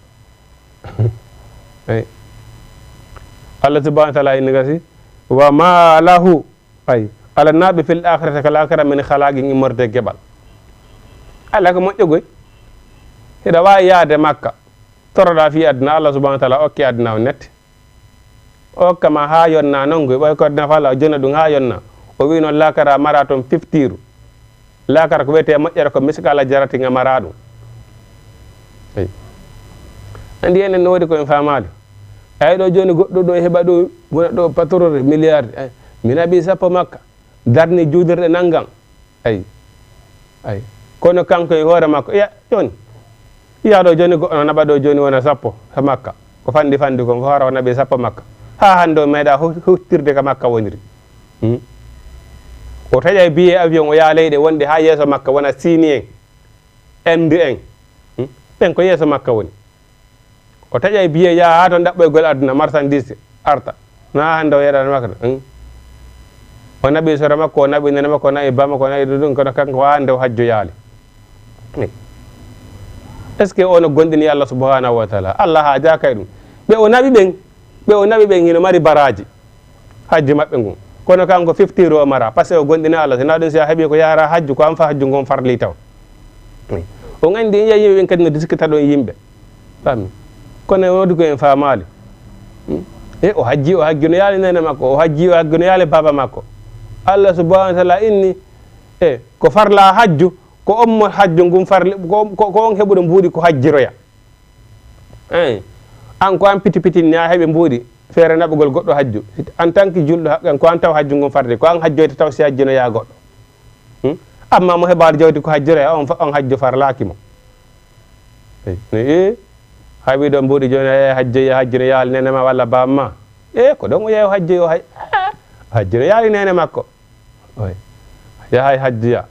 Eyi. Allah subhanahu wa taala inni gasi, wa ma lahu, ay, ala naaɓe fil akhirati, ka laakara, min khalaqin, immorde geɓal. Ala ko moƴƴo goy. Hiɗa waawi yaade Makka, toroɗaa fii aduna, Allah subhanahu wa taala okki aduna on nette. O hokka ma haa yonna non goy, ɓay ko aduna fala, o jonna ɗum haa yonna. O wi non laakara mara ton fiftiiru. Laakara ko wiyetee moƴƴere ko misqaala jarratin a mara ɗum. Eyi. Anndi enen no woodi ko en faamaali. Ay ɗo jooni goɗɗo ɗo heɓa ɗo, wona ɗo patrore milliard. Ay, mi naɓi sappo Makka. Darni juulirɗe nanngam. Ay. Ay. Kono kanko e hoore makko, iya, jooni. Iya ɗo jooni goɗɗo no naɓa ɗo jooni wona sappo ha Makka. Ko fanɗi fanɗi kon fof hara o naɓi sappo Makka. Ha hannde o meeɗa hu-, huttirde ka Makka woniri. Hmm? O taƴay billet avion o yaha leyɗe wonɗe ha yeeso Makka wona Sini en, Inde en. Hmm? Ɓen ko yeeso Makka woni. O taƴay billet yaha ha ton ɗaɓɓoygol aduna, marchandise arta. Na hannde o yeɗata Makka. Hmm? O naɓi sora makko, o naɓi nene makko, o naɓi ba makko, o naɓi ɗum ɗum, kono kanko ha hannde o hajjoyaali. Est-ce que ono gonɗini Allah subhanahu wa taala? Allah haajaaka e ɗum. Ɓe o naɓi ɓen, ɓe o naɓi ɓen hino mari baraaji hajju maɓɓe ngun. Kono kanko fiftiiru o mara, parce que o gonɗini Allah. Sina ɗum si a heɓi ko yahara hajju, ko an fa hajju ngon farli taw. On anndi en yahi yimɓe ɓen kadi no diskita ɗon yimɓe. Faami? Kono en woodi ko en faamaali. Hmm? E o hajji, o hajji no yaali nene makko, o hajji, o hajji no yaali baaba makko. Allah subhanahu wa taala inni, e ko farla hajju, ko on mo hajju ngun farli, ko, ko, ko on heɓuɗo mbuuɗi ko hajjiroya. Eyi, an ko an piti piti ni a heɓi mbuuɗi, feere naɓugol goɗɗo hajju. En tant que julɗo haqqen, ko an taw hajju ngun farli, ko an hajjoyta taw si hajju no yaa goɗɗo. Hmm? Amma mo heɓaali jawdi ko hajjire, on fa-, on hajju farlaaki mo. Eyi, ne, e, hay wiɗo mbuuɗi jooni, e, hajju, e, hajju no yaali nene ma walla baaba ma. E, ko ɗon o yeeyo hajju, o hay-, hajju no yaali nene makko. Oy. Yahay hajju ya.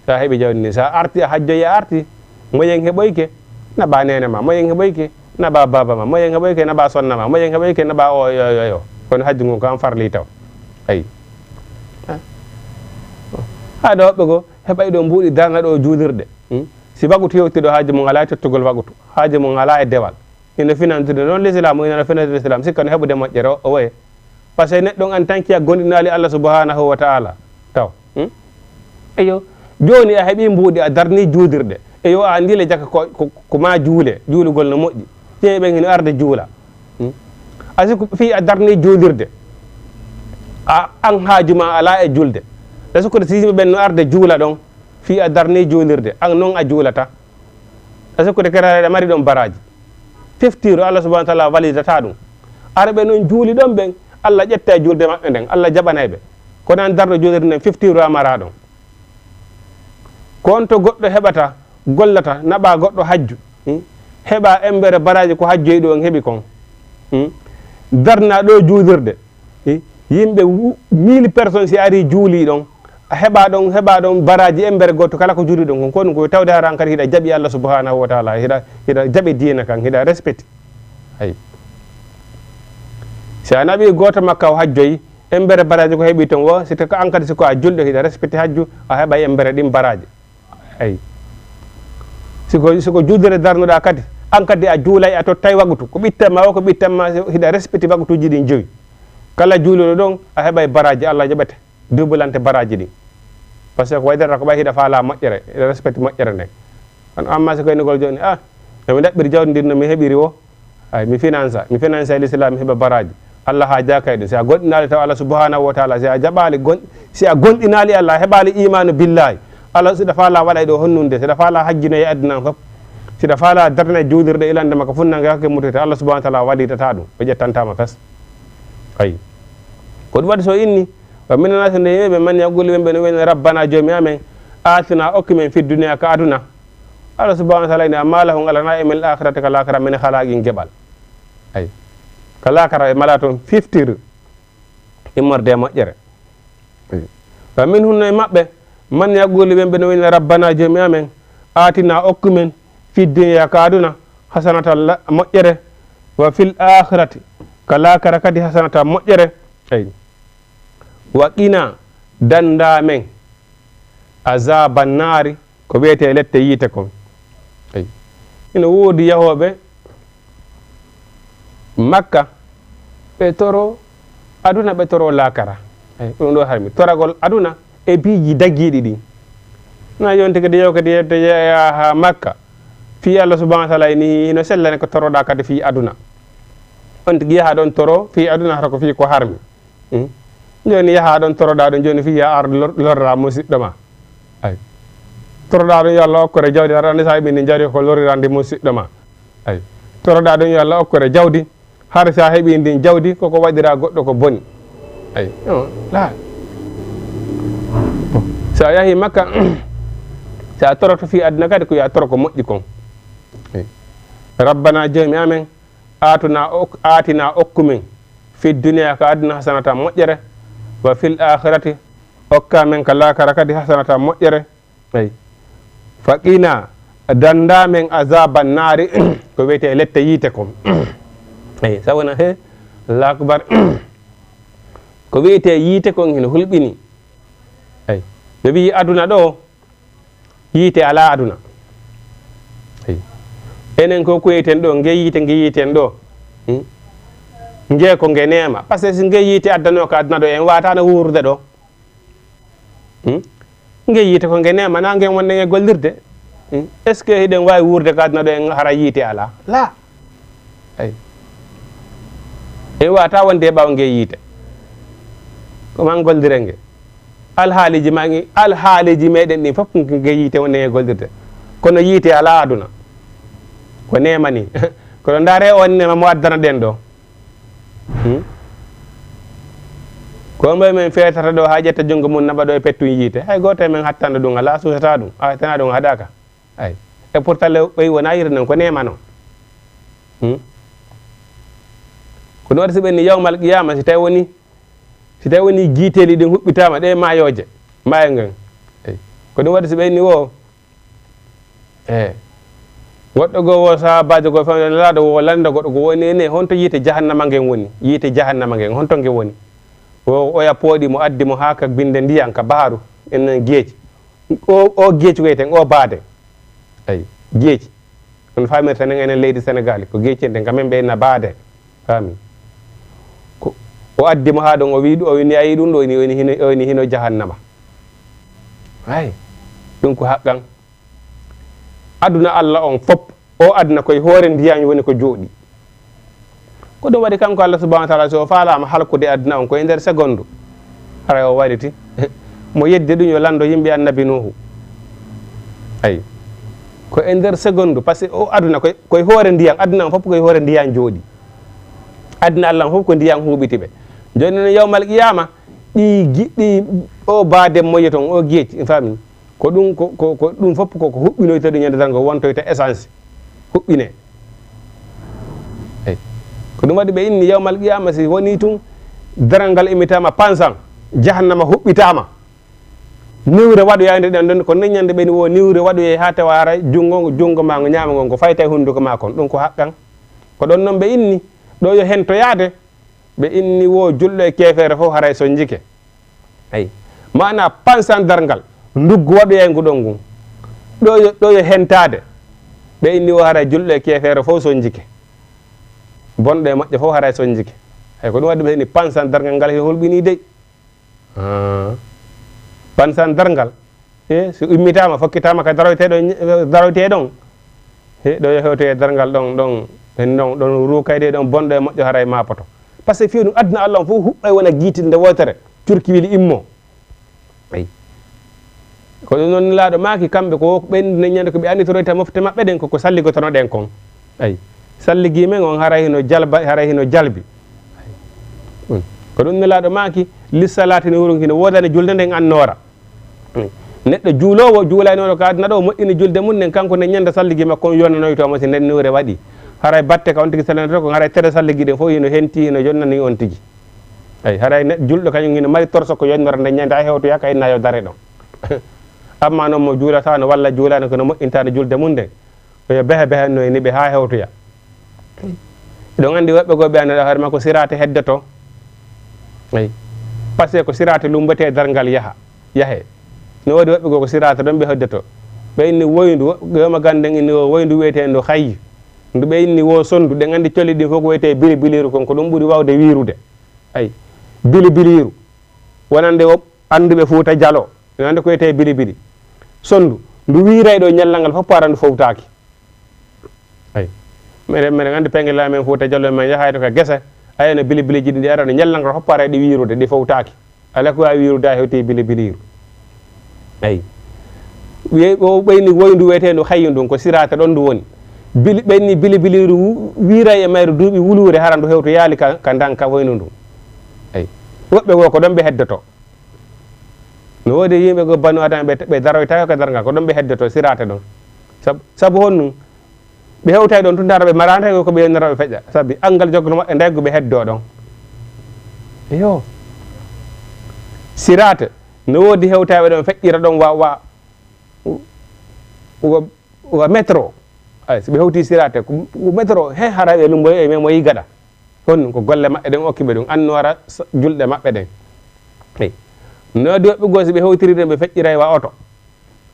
Sa heɓi jawdi ni, sa arti a hajjoyi a arti, moyen heɓoyke, naɓa nene ma, moyen heɓoyke, naɓa baaba ma, moyen heɓoyke, naɓa sonna ma, moyen heɓoyke, naɓa o, yo, yo, yo. Kono hajju ngun ko an farli taw. Ayi. Ha ɗo woɓɓe goo, heɓay ɗo mbuuɗi darna ɗo juulirɗe. Hmm? Si wagutu yewti ɗo, haaji mum alaa e tottugol wagutu, haaji mum alaa e dewal. Ina finantude noon l'islam, ina finantude l'islam, sikka no heɓude moƴƴere o, o woye. Parce que neɗɗo en tant que a gonɗinaali Allah subhanahu wa ta'ala. Taw. Hmm? Eyo, jooni a heɓi mbuuɗi, a darni juulirɗe. Eyo, a anndi le jaka ko, ko, ko ma juule, juulugol no moƴƴi. Ƴeewi ɓen hino arde juula. Hmm? A sikku fii a darni juulirde. A, an haaju ma alaa e julde. A sikkude si yimɓe ɓen no arde juula ɗon, fii a darni juulirde, an noon a juulata. A sikkude kadi aɗa mari ɗon baraaji. Fiftiiru Allah subhanahu wa ta'ala walidata ɗum. Arɓe noon juuli ɗon ɓen, Allah ƴetta e julde maɓɓe nden, Allah jaɓanay ɓe. Kono an darɗo juulirde nden fiftiiru a mara ɗon. Ko on to goɗɗo heɓata, gollata, naɓa goɗɗo hajju, hmm? Heɓa embere baraaji ko hajjoyi ɗo on heɓi kon. Hmm? Darna ɗo juulirde. Eh, yimɓe wu-, mille personnes si ari juuli ɗon, a heɓa ɗon, heɓa ɗon baraaji embere gooto kala ko juuli ɗon kon. Ko ɗum ko tawde hara an kadi hiɗa jaɓi Allah subhanahu wa ta'ala, hiɗa, hiɗa jaɓi diina kan, hiɗa respecti. Ayi. Si a naɓi gooto makka o hajjoyi, embere baraaji ko heɓi ton wo, si tawi ko an kadi si ko a julɗo hiɗa respecti hajju, a heɓay embere ɗin baraaji. Eyi. Si ko, si ko juulde darnuɗaa kadi, An kadi a juulay, a tottay waqtu. Ko ɓitten ma o, ko ɓitten ma, hiɗa respecti waqtuuji ɗin jowi. Kala juuluɗo ɗon, a heɓay baraaji, Allah jaɓete. Duubulante baraaji ɗin. Parce que ko waydata ko ɓay hiɗa faala moƴƴere, hiɗa respecti moƴƴere nden. Kono amma si ko innugol jooni, ah, no mi ɗaɓɓiri jawdi ndin no mi heɓiri wo, ay, mi finansa, mi finansa e l'islam, mi heɓa baraaji. Allah haajaaka e ɗum. Si a goɗɗinaali taw Allah subhanahu wa taala, si a jaɓaali gon-, si a gonɗinaali Allah, a heɓaali imaanu billahi, Allah, si ɗa faala waɗay ɗo honnunde, si ɗa faala hajjinoye aduna on fof, si ɗa faala darna e juulirde ilande makko fof nange hakke mutete, Allah subhanahu wa taala waɗitata ɗum, o ƴettantama fes. Ay. Ko ɗum waɗi so inni, wa mina naasi nde yimɓe, man yaqulu ɓen ɓe no wiyna, rabbana joomi amen, atina okki men fi duniya ka aduna. Allah subhanahu wa taala inni, amma lahum alana e min akhirati ka lakara, min halaaki geɓal. Ay. Ka lakara e mala toon fiftir immorde e moƴƴere. Wa minhum no e maɓɓe, man yaqulu ɓen ɓe no wiyna, rabbana joomi amen, atina okku men, fi duniya ka aduna, hasanatan la-, moƴƴere, wa fil akhirati, ka lakara kadi hasanatan moƴƴere. Ay. Wa qina, danda men, azaba nari, ko wiyetee lette yiite kon. Ay. Ina woodi yahooɓe Makka, ɓe toro aduna, ɓe toro laakara. Ay, ɗum ɗo harmi. Toragol aduna e piiji dagiiɗi ɗin. Na yonti kadi yaw kadi yette yaha haa Makka. Fii Allah subhanahu wa taala ini hino sellani ko toroɗaa kadi fii aduna. On tigi yaha ɗon toro fii aduna hara ko fii ko harmi. Hmm? Jooni yaha ɗon toroɗaa ɗon jooni fii ya ar lor-, lorra musiɗɗo ma. Ay. Toroɗaa ɗon yo Allah okkore jawdi, hara andi sa heɓi ndi jawdi ko lorrirandi musiɗɗo ma. Ay. Toroɗaa ɗon yo Allah okkore jawdi, hara sa heɓi ndin jawdi koko waɗira goɗɗo ko boni. Ay. No, la. Bon. Sa yahi Makka, sa toroto fii aduna kadi ko ya toro ko moƴƴi kon. Ay. Rabbana joomi amen, atuna ok-, atina okku men fi duniya ka aduna hasanatan moƴƴere, wa fil akhirati okka men ka laakara kadi hasanatan moƴƴere. Ay. Fa qina danda men azaba nari ko wiyetee lette yiite kon. Ay, sawona he, Allahu akbar. Ko wiyetee yiite kon hino hulɓini. Ay. Ɓe wi'i aduna ɗo, yiite alaa aduna. Ay. Enen ko kuweyten ɗo, nge yiite, nge yiiten ɗo. Hmm? Nge ko nge neema. Parce que si nge yiite addanoo ka aduna ɗo, en waataano wuurude ɗo. Hmm? Nge yiite ko nge neema, na ngen wonde nge gollirde. Hmm? Est-ce que hiɗen waawi wuurde ka aduna ɗo en hara yiite alaa? La. Ay. En waata wonde e ɓaawo nge yiite. Ko man gollire nge. Alhaaliji ma ngi, alhaaliji meɗen ɗin fof ko nge yiite wonde nge gollirde. Kono yiite alaa aduna. Ko neema ni. Kono ndaare on neema mo addana ɗen ɗo. Hmm? Ko moye men feetata ɗo haa ƴetta junngo mum naɓa ɗo e pettun yiite? Hay gooto e men hattanda ɗum alaa, suusata ɗum, a tana ɗum haɗaaka. Ay. E pourtant le ɓey wona yiite non ko neema non. Hmm? Ko ɗum waɗi si ɓenni yawmal qiyama, si tawi woni, si tawi woni giiteeli ɗin huɓɓitaama, ɗe maayooje, maayo ngen. Ay. Ko ɗum waɗi si ɓenni wo, e, goɗɗo goo wo sahabaajo goo fewndo nelaaɗo wo lannda goɗɗo ko woni ene, honto yiite jahannama ngen woni? Yiite jahannama ngen, honto nge woni? Wo oya pooɗi mo, addi mo haa ka binde ndiyan, ka baharu, enen geeci. O, o geeci wiyeten, o baade. Ay, geeci. On faamirta nen enen leydi Senegaali, ko geeci enten, ka men ɓe na baade. Faami? Ko, o addi mo haa ɗon, o wi, o wini, ayi ɗum ɗo, ini, o ini hino, o ini hino jahannama. Ay, ɗum ko haqqan. Aduna Allah on fop, o aduna koye hoore ndiyan woni ko jooɗi. Ko ɗum waɗi kanko Allah subhanahu wa taala, so o faalaama halkude aduna on ko e nder segondu, haray o waɗiti mo yeddi ɗum yo lanndo yimɓe annabi Nuuhu. Ay. Ko e nder segondu, parce que o aduna koye, koye hoore ndiyan, aduna on fof koye hoore ndiyan jooɗi. Aduna Allah on fof ko ndiyan huuɓiti ɓe. Jooni noon yawmal qiyama, ɗi gi-, ɗi o baade moye toon, o geeci, faami? Ko ɗum, ko, ko, ko ɗum fof ko, ko huɓɓinoyta ɗum ñande darngo, wontoyta essence, huɓɓine. Eyi. Ko ɗum waɗi ɓe inni yawmal qiyama, si woni tun daral ngal immitaama pansan, jahannama huɓɓitaama. Niwre waɗoyande ɗen ɗon, ko nden ñande ɓe ni wo niwre waɗoyay haa tawa haray junngo, junngo ma ngo ñaama ngon, ko fayta e hunnduko ma kon. Ɗum ko haqqan. Ko ɗon non ɓe inni, ɗo yo hento yaade, ɓe inni wo julɗo e keefeere fof haray sonjike. Ayi. Maana pansan darngal, nduggu waɗoyay ngu ɗon ngun. Ɗo yo, ɗo yo hentaade. Ɓe inni o haray julɗo e keefeero fof sonjike. Bonɗo e moƴƴo fof haray sonjike. Hay ko ɗum waɗi ɓe ni pansan darngal ngal hino hulɓinii dey. Ah. Pansan darngal. E, so immitaama, fokkitaama ka daroytee ɗon, daroytee ɗon. He, ɗo yo hewtoye darngal ɗon, ɗon, en ɗon, ɗon ruukayde ɗon, bonɗo e moƴƴo haray maapoto. Par ce que fii ɗum aduna Allah on fof huɓɓay wona giitirnde wootere, curki wili immo. Ayi. Ko ɗum noon Nelaaɗo maaki, kamɓe ko ɓen neññande ko ɓe annitoroyta mofte maɓɓe ɗen, ko ko salligotono ɗen kon. Ayi. Salligi men on haray hino jalba, haray hino jalbi. Ayi. Ɗum. Ko ɗum Nelaaɗo maaki, lissalaati no wurum hino woodani julde nden annoora. Neɗɗo juuloowo, juulaynooɗo ka aduna ɗo, moƴƴini julde mum nden, kanko nden ñande salligi makko on yonnanoyto mo si nden niwre waɗi. Haray batte ka on tigi sallanata ko, haray tere salligi ɗen fof hino henti, hino yonnani on tigi. Ayi, haray neɗɗo julɗo kañum hino mari torso ko yonnora nden ñande, a hewtoya ka inna yo dare ɗon. Amma noon mo juulataano walla juulaano kono moƴƴintaano julde mum nden, ɓe behe behenno e niɓe haa hewtoya. Eɗon anndi woɓɓe goo ɓe annduɗaa hoore makko siraate heddoto. Eyi. Parce que ko siraate lummbetee darngal yaha, yahee. No woodi woɓɓe goo ko siraate ɗon ɓe heddoto. Ɓe inni woyndu, wo-, ɓe ma gannden inni o woyndu wiyeteendu hayyu. Ndu ɓe inni wo sonndu, ɗen anndi colli ɗin fof ko wiyetee bilibiliiru kon, ko ɗum ɓuri waawde wiirude. Eyi. Bilibiliiru. Wonande o annduɓe Fuuta Jaloo. Ina wonde ko wiyetee bilibili. Sonndu, ndu wiiray ɗo ñallal ngal fof para ndu fowtaaki. Ayi. Meɗen, meɗen anndi penge laamen Fuuta Jaloo men yahay to ka gese, a yi'ay no bilibiliji ɗin ɗi ara no ñallal ngal fof para ɗi wiirude, ɗi fowtaaki. Alaa ko waawi wiirude a hewti bilibiliiru. Ayi. Wiye-, o ɓeyni woyndu wiyeteendu hayyu ndun, ko siraata ɗon ndu woni. Bili-, ɓeyni bilibiliiru wu-, wiiray e mayru duuɓi wuluure hara ndu hewtoyaali ka, ka ndan ka woyndu ndun. Ayi. Woɓɓe goo ko ɗon ɓe heddoto. No woodi yimɓe goo Banu Adama ɓe, ɓe daroytaako ka darngal, ko ɗon ɓe heddoto siraate ɗon. Sab-, sabu honɗum? Ɓe hewtay ɗon tun tara ɓe maraani ko ɓe yonnata ɓe feƴƴa. Sabi angal joggoto maɓɓe ndaygu ɓe heddoo ɗon. Iyo. Siraate, no woodi hewtayɓe ɗon feƴƴira ɗon wa, wa, wa, wa métro. Ay, si ɓe hewti siraate, ko, ko métro, he hara ɓe lumboyo e men mo yi gaɗa. Honɗum ko golle maɓɓe ɗen okki ɓe ɗum, annoora s-, julɗe maɓɓe ɗen. Eyi. No woodi woɓɓe goo si ɓe hewtiri ɗum ɓe feƴƴiray wa oto.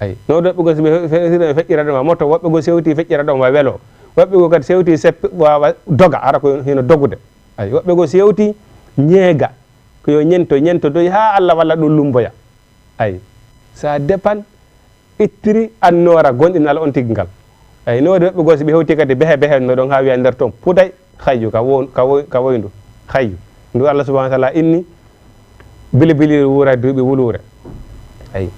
Eyi. No woodi woɓɓe goo si ɓe fe-, hewtiri ɗum ɓe feƴƴira ɗum wa moto, woɓɓe goo si hewti feƴƴira ɗum wa welo. Woɓɓe goo kadi si hewti seppi wa, wa doga, hara ko hino dogude. Eyi. Woɓɓe goo si hewti ñeega, ko yo ñento, ñento doy haa Allah walla ɗum lumboya. Eyi. Ça dépend ittiri annoora gonɗinal on tigi ngal. Eyi, no woodi woɓɓe goo si ɓe hewti kadi behe behe no ɗon haa wiya nder ton puday, hayyu ka wo-, ka wo-, ka woyndu, hayyu. Ndu Allah subhanahu wa taala inni bilibiliiru wuura duuɓi wuluure. Eyi.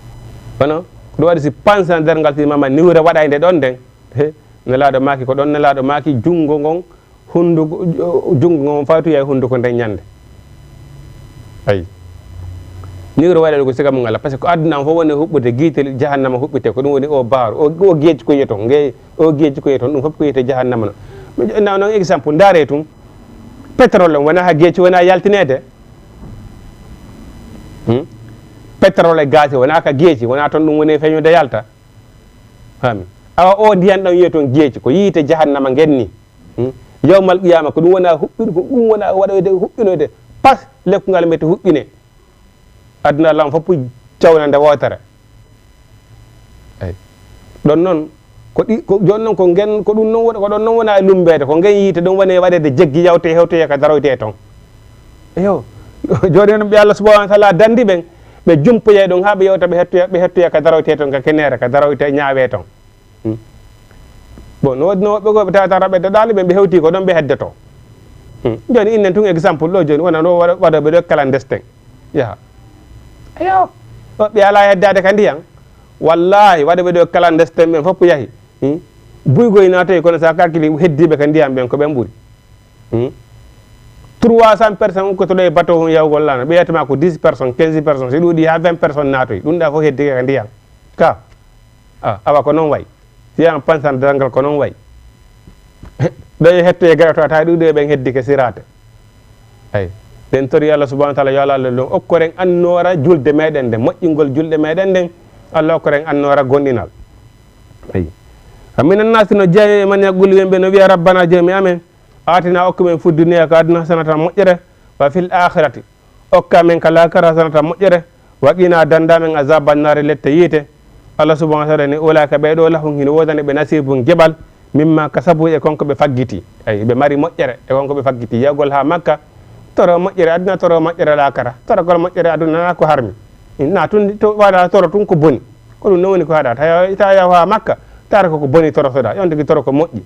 Kono ko ɗum waɗi si pansan darngal si mama niwre waɗayde ɗon nden, he, Nelaaɗo maaki ko ɗon, Nelaaɗo maaki junngo ngon hunnduko, junngo ngon fawtoya e hunnduko nden ñande. Ayi. Niwre waɗa ɗo ko siga mum Allah, parce que ko aduna on fof woni huɓɓude, giite jahannama huɓɓite, ko ɗum woni o baaru, o, o geeci ko yiyeton, nge, o geeci ko yiyeton, ɗum fof ko yiyete jahannama no. Mi joɗɗinaa noon exemple, ndaare tun, pétrole on wonaa ha geeci wonaa yaltineede. Hmm? Pétrole e gaz wonaa ka geeci, wonaa toon ɗum woni feeñude yalta. Fami. Awa o ndiyan ɗon yiyeton geeci, ko yiite jahannama ngenni. Hmm? Yawmal qiyama ko ɗum wona huɓɓin-, ko ɗum wona waɗoyde huɓɓinoyde. Pas lekkungal mete huɓɓine. Aduna lam fof cawnande wootere. Eyi. Ɗon noon, ko ɗi, ko jooni noon ko ngen, ko ɗum noon woni, ko ɗon noon wona e lumbeede, ko ngen yiite ɗum woni e waɗeede jeggi yawte hewtoye ka daroyte toon. Eyo. Jooni noon ɓe Allah subhanahu wa taala dandi ɓen, ɓe jumpoyay ɗon haa ɓe yewta ɓe hettoya, ɓe hettoya ka daroyte toon, ka keneere, ka daroyte ñaawe toon. Hmm. Bon, no waɗi no woɓɓe goo ɓe tawata raɓɓe daɗaali ɓen, ɓe hewti ko ɗon ɓe heddoto. Hmm. Jooni innen tun exemple ɗo jooni, wona ɗo waɗa, waɗa ɓe ɗo clandestin. Yaha. Ayo, woɓɓe alaa heddaade ka ndiyan. Wallahi, waɗa ɓe ɗo clandestin ɓen fof yahi. Hmm. Buygoy naatoy kono sa kalkili heddiiɓe ka ndiyan ɓen ko ɓen ɓuri. Hmm. Trois cents personnes ukkoto ɗo e bateau hun yahugol laana. Ɓe yiyata ma ko dix personnes, quinze personnes, si ɗuuɗi haa vingt personnes naatoy. Ɗum ɗa fof heddi ka ndiyan. Ka. Ah, awa ko noon wayi. Si an pansan dangal ko noon wayi. Ɗo e hetto e gaɗa to ata ɗuuɗi e ɓen heddi ke siraate. Ay. Ɗen tori Allah subhanahu wa taala yo Allah Allah ɗum okkoren annoora julde meɗen nde, moƴƴingol julɗe meɗen nden. Allah okkoren annoora gonɗinal. Ay. Wa minan naasi no jeeya e man yaqulu wiyɓe no wiya rabbana joomi amen. Aatina okku men fi duniya ka aduna hasanatan moƴƴere, wa fil aakhirati okka men ka laakara hasanatan moƴƴere, wa qina danda men azaba naari lette yiite. Allah subhanahu wa taala ni ulaika ɓee ɗo lahum hino woodani ɓe nasibun geɓal Mimma kasabu, e kon ko ɓe faggiti. Ay, ɓe mari moƴƴere e kon ko ɓe faggiti. Yahgol haa Makka, toro moƴƴere aduna, toro moƴƴere laakara. Torogol moƴƴere aduna na ko harmi. Na tun to waɗa toro tun ko boni. Ko ɗum non woni ko haɗa. Ta yaw-, ta yaw haa Makka, tara ko ko boni torotoɗa. Yon tigi toro ko moƴƴi.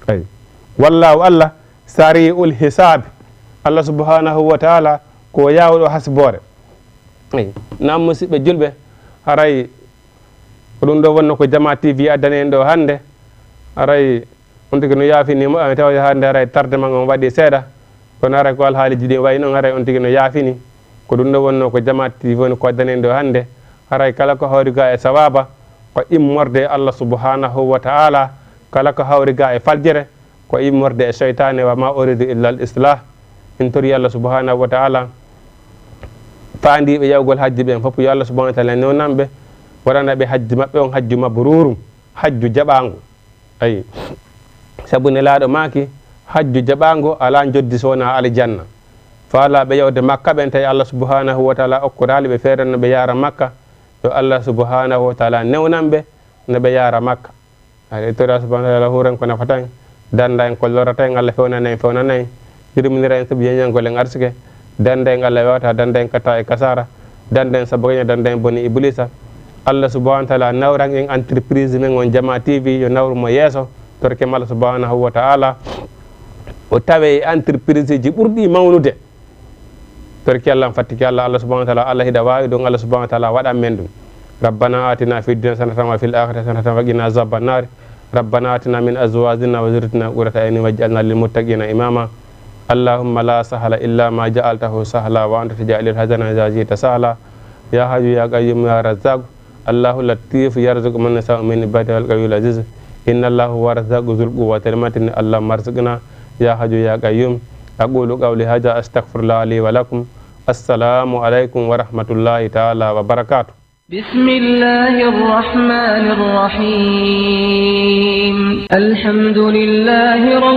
Ay. Wallahu Allah, sari'ul hisab. Allah subhanahu wa ta'ala ko yawɗo hasbore. Ay. Nam musidɓe julɓe, haray ko ɗum ɗo wonno ko Jama T V addani en ɗo hannde. Haray on tigi no yaafini mo, tawa hannde haray tardement on waɗi seeɗa. Kono haray ko alhaaliji ɗi wayi noon, haray on tigi no yaafini. Ko ɗum ɗo wonno ko Jama T V woni ko addani en ɗo hannde. Haray kala ko hawri ga e sawaba, ko immorde e Allah subhanahu wa ta'ala. Kala ko hawri ga e faljere, ko immorde e seytaane. Wa ma uridu illa al islah. En tori Allah subhanahu wa ta'ala, faandiiɓe yawgol hajji ɓen fof, yo Allah subhanahu wa ta'ala newnan ɓe, waɗana ɓe hajji maɓɓe on hajju mabrurum, hajju jaɓaangu. Ayi, sabu Nelaaɗo maaki, hajju jaɓaangu alaa njoddi so wonaa aljanna. Faalaaɓe yawde Makka ɓen, tawi Allah subhanahu wa ta'ala okkoraali ɓe feere no ɓe yaara Makka, yo Allah subhanahu wa ta'ala newnan ɓe no ɓe yaara Makka. Aɗa tori Allah subhanahu wa ta'ala huuren ko nafata en, danda en ko lorata en, Allah fewnana en, fewnana en, yurminira en sabu yeñangol en arsike, danda en Allah wewata, danda en katta e kasara, danda en sabu gaña, danda en boni Iblisa. Allah subhanahu wa ta'ala nawran en entreprise men on Jama T V, yo nawru mo yeeso, torke mo Allah subhanahu wa ta'ala, o tawe e entreprise ji ɓurɗi mawnude. Torki Allah, fattiki Allah, Allah subhanahu wa ta'ala, Allah hiɗa waawi ɗum, Allah subhanahu wa ta'ala waɗan men ɗum. ربنا آتنا في الدنيا حسنة وفي الآخرة حسنة وقنا عذاب النار. ربنا آتنا من أزواجنا وذريتنا قرة أعين واجعلنا للمتقين إماما. اللهم لا سهل إلا ما جعلته سهلا وأنت تجعل الحزن إذا شئت سهلا. يا حي يا قيوم يا رزاق. الله لطيف يرزق من يشاء من عباده وهو القوي العزيز. إن الله هو الرزاق ذو القوة المتين. اللهم ارزقنا يا حي يا قيوم. أقول قولي هذا أستغفر الله لي ولكم. السلام عليكم ورحمة الله تعالى وبركاته. بسم الله الرحمن الرحيم. الحمد لله رب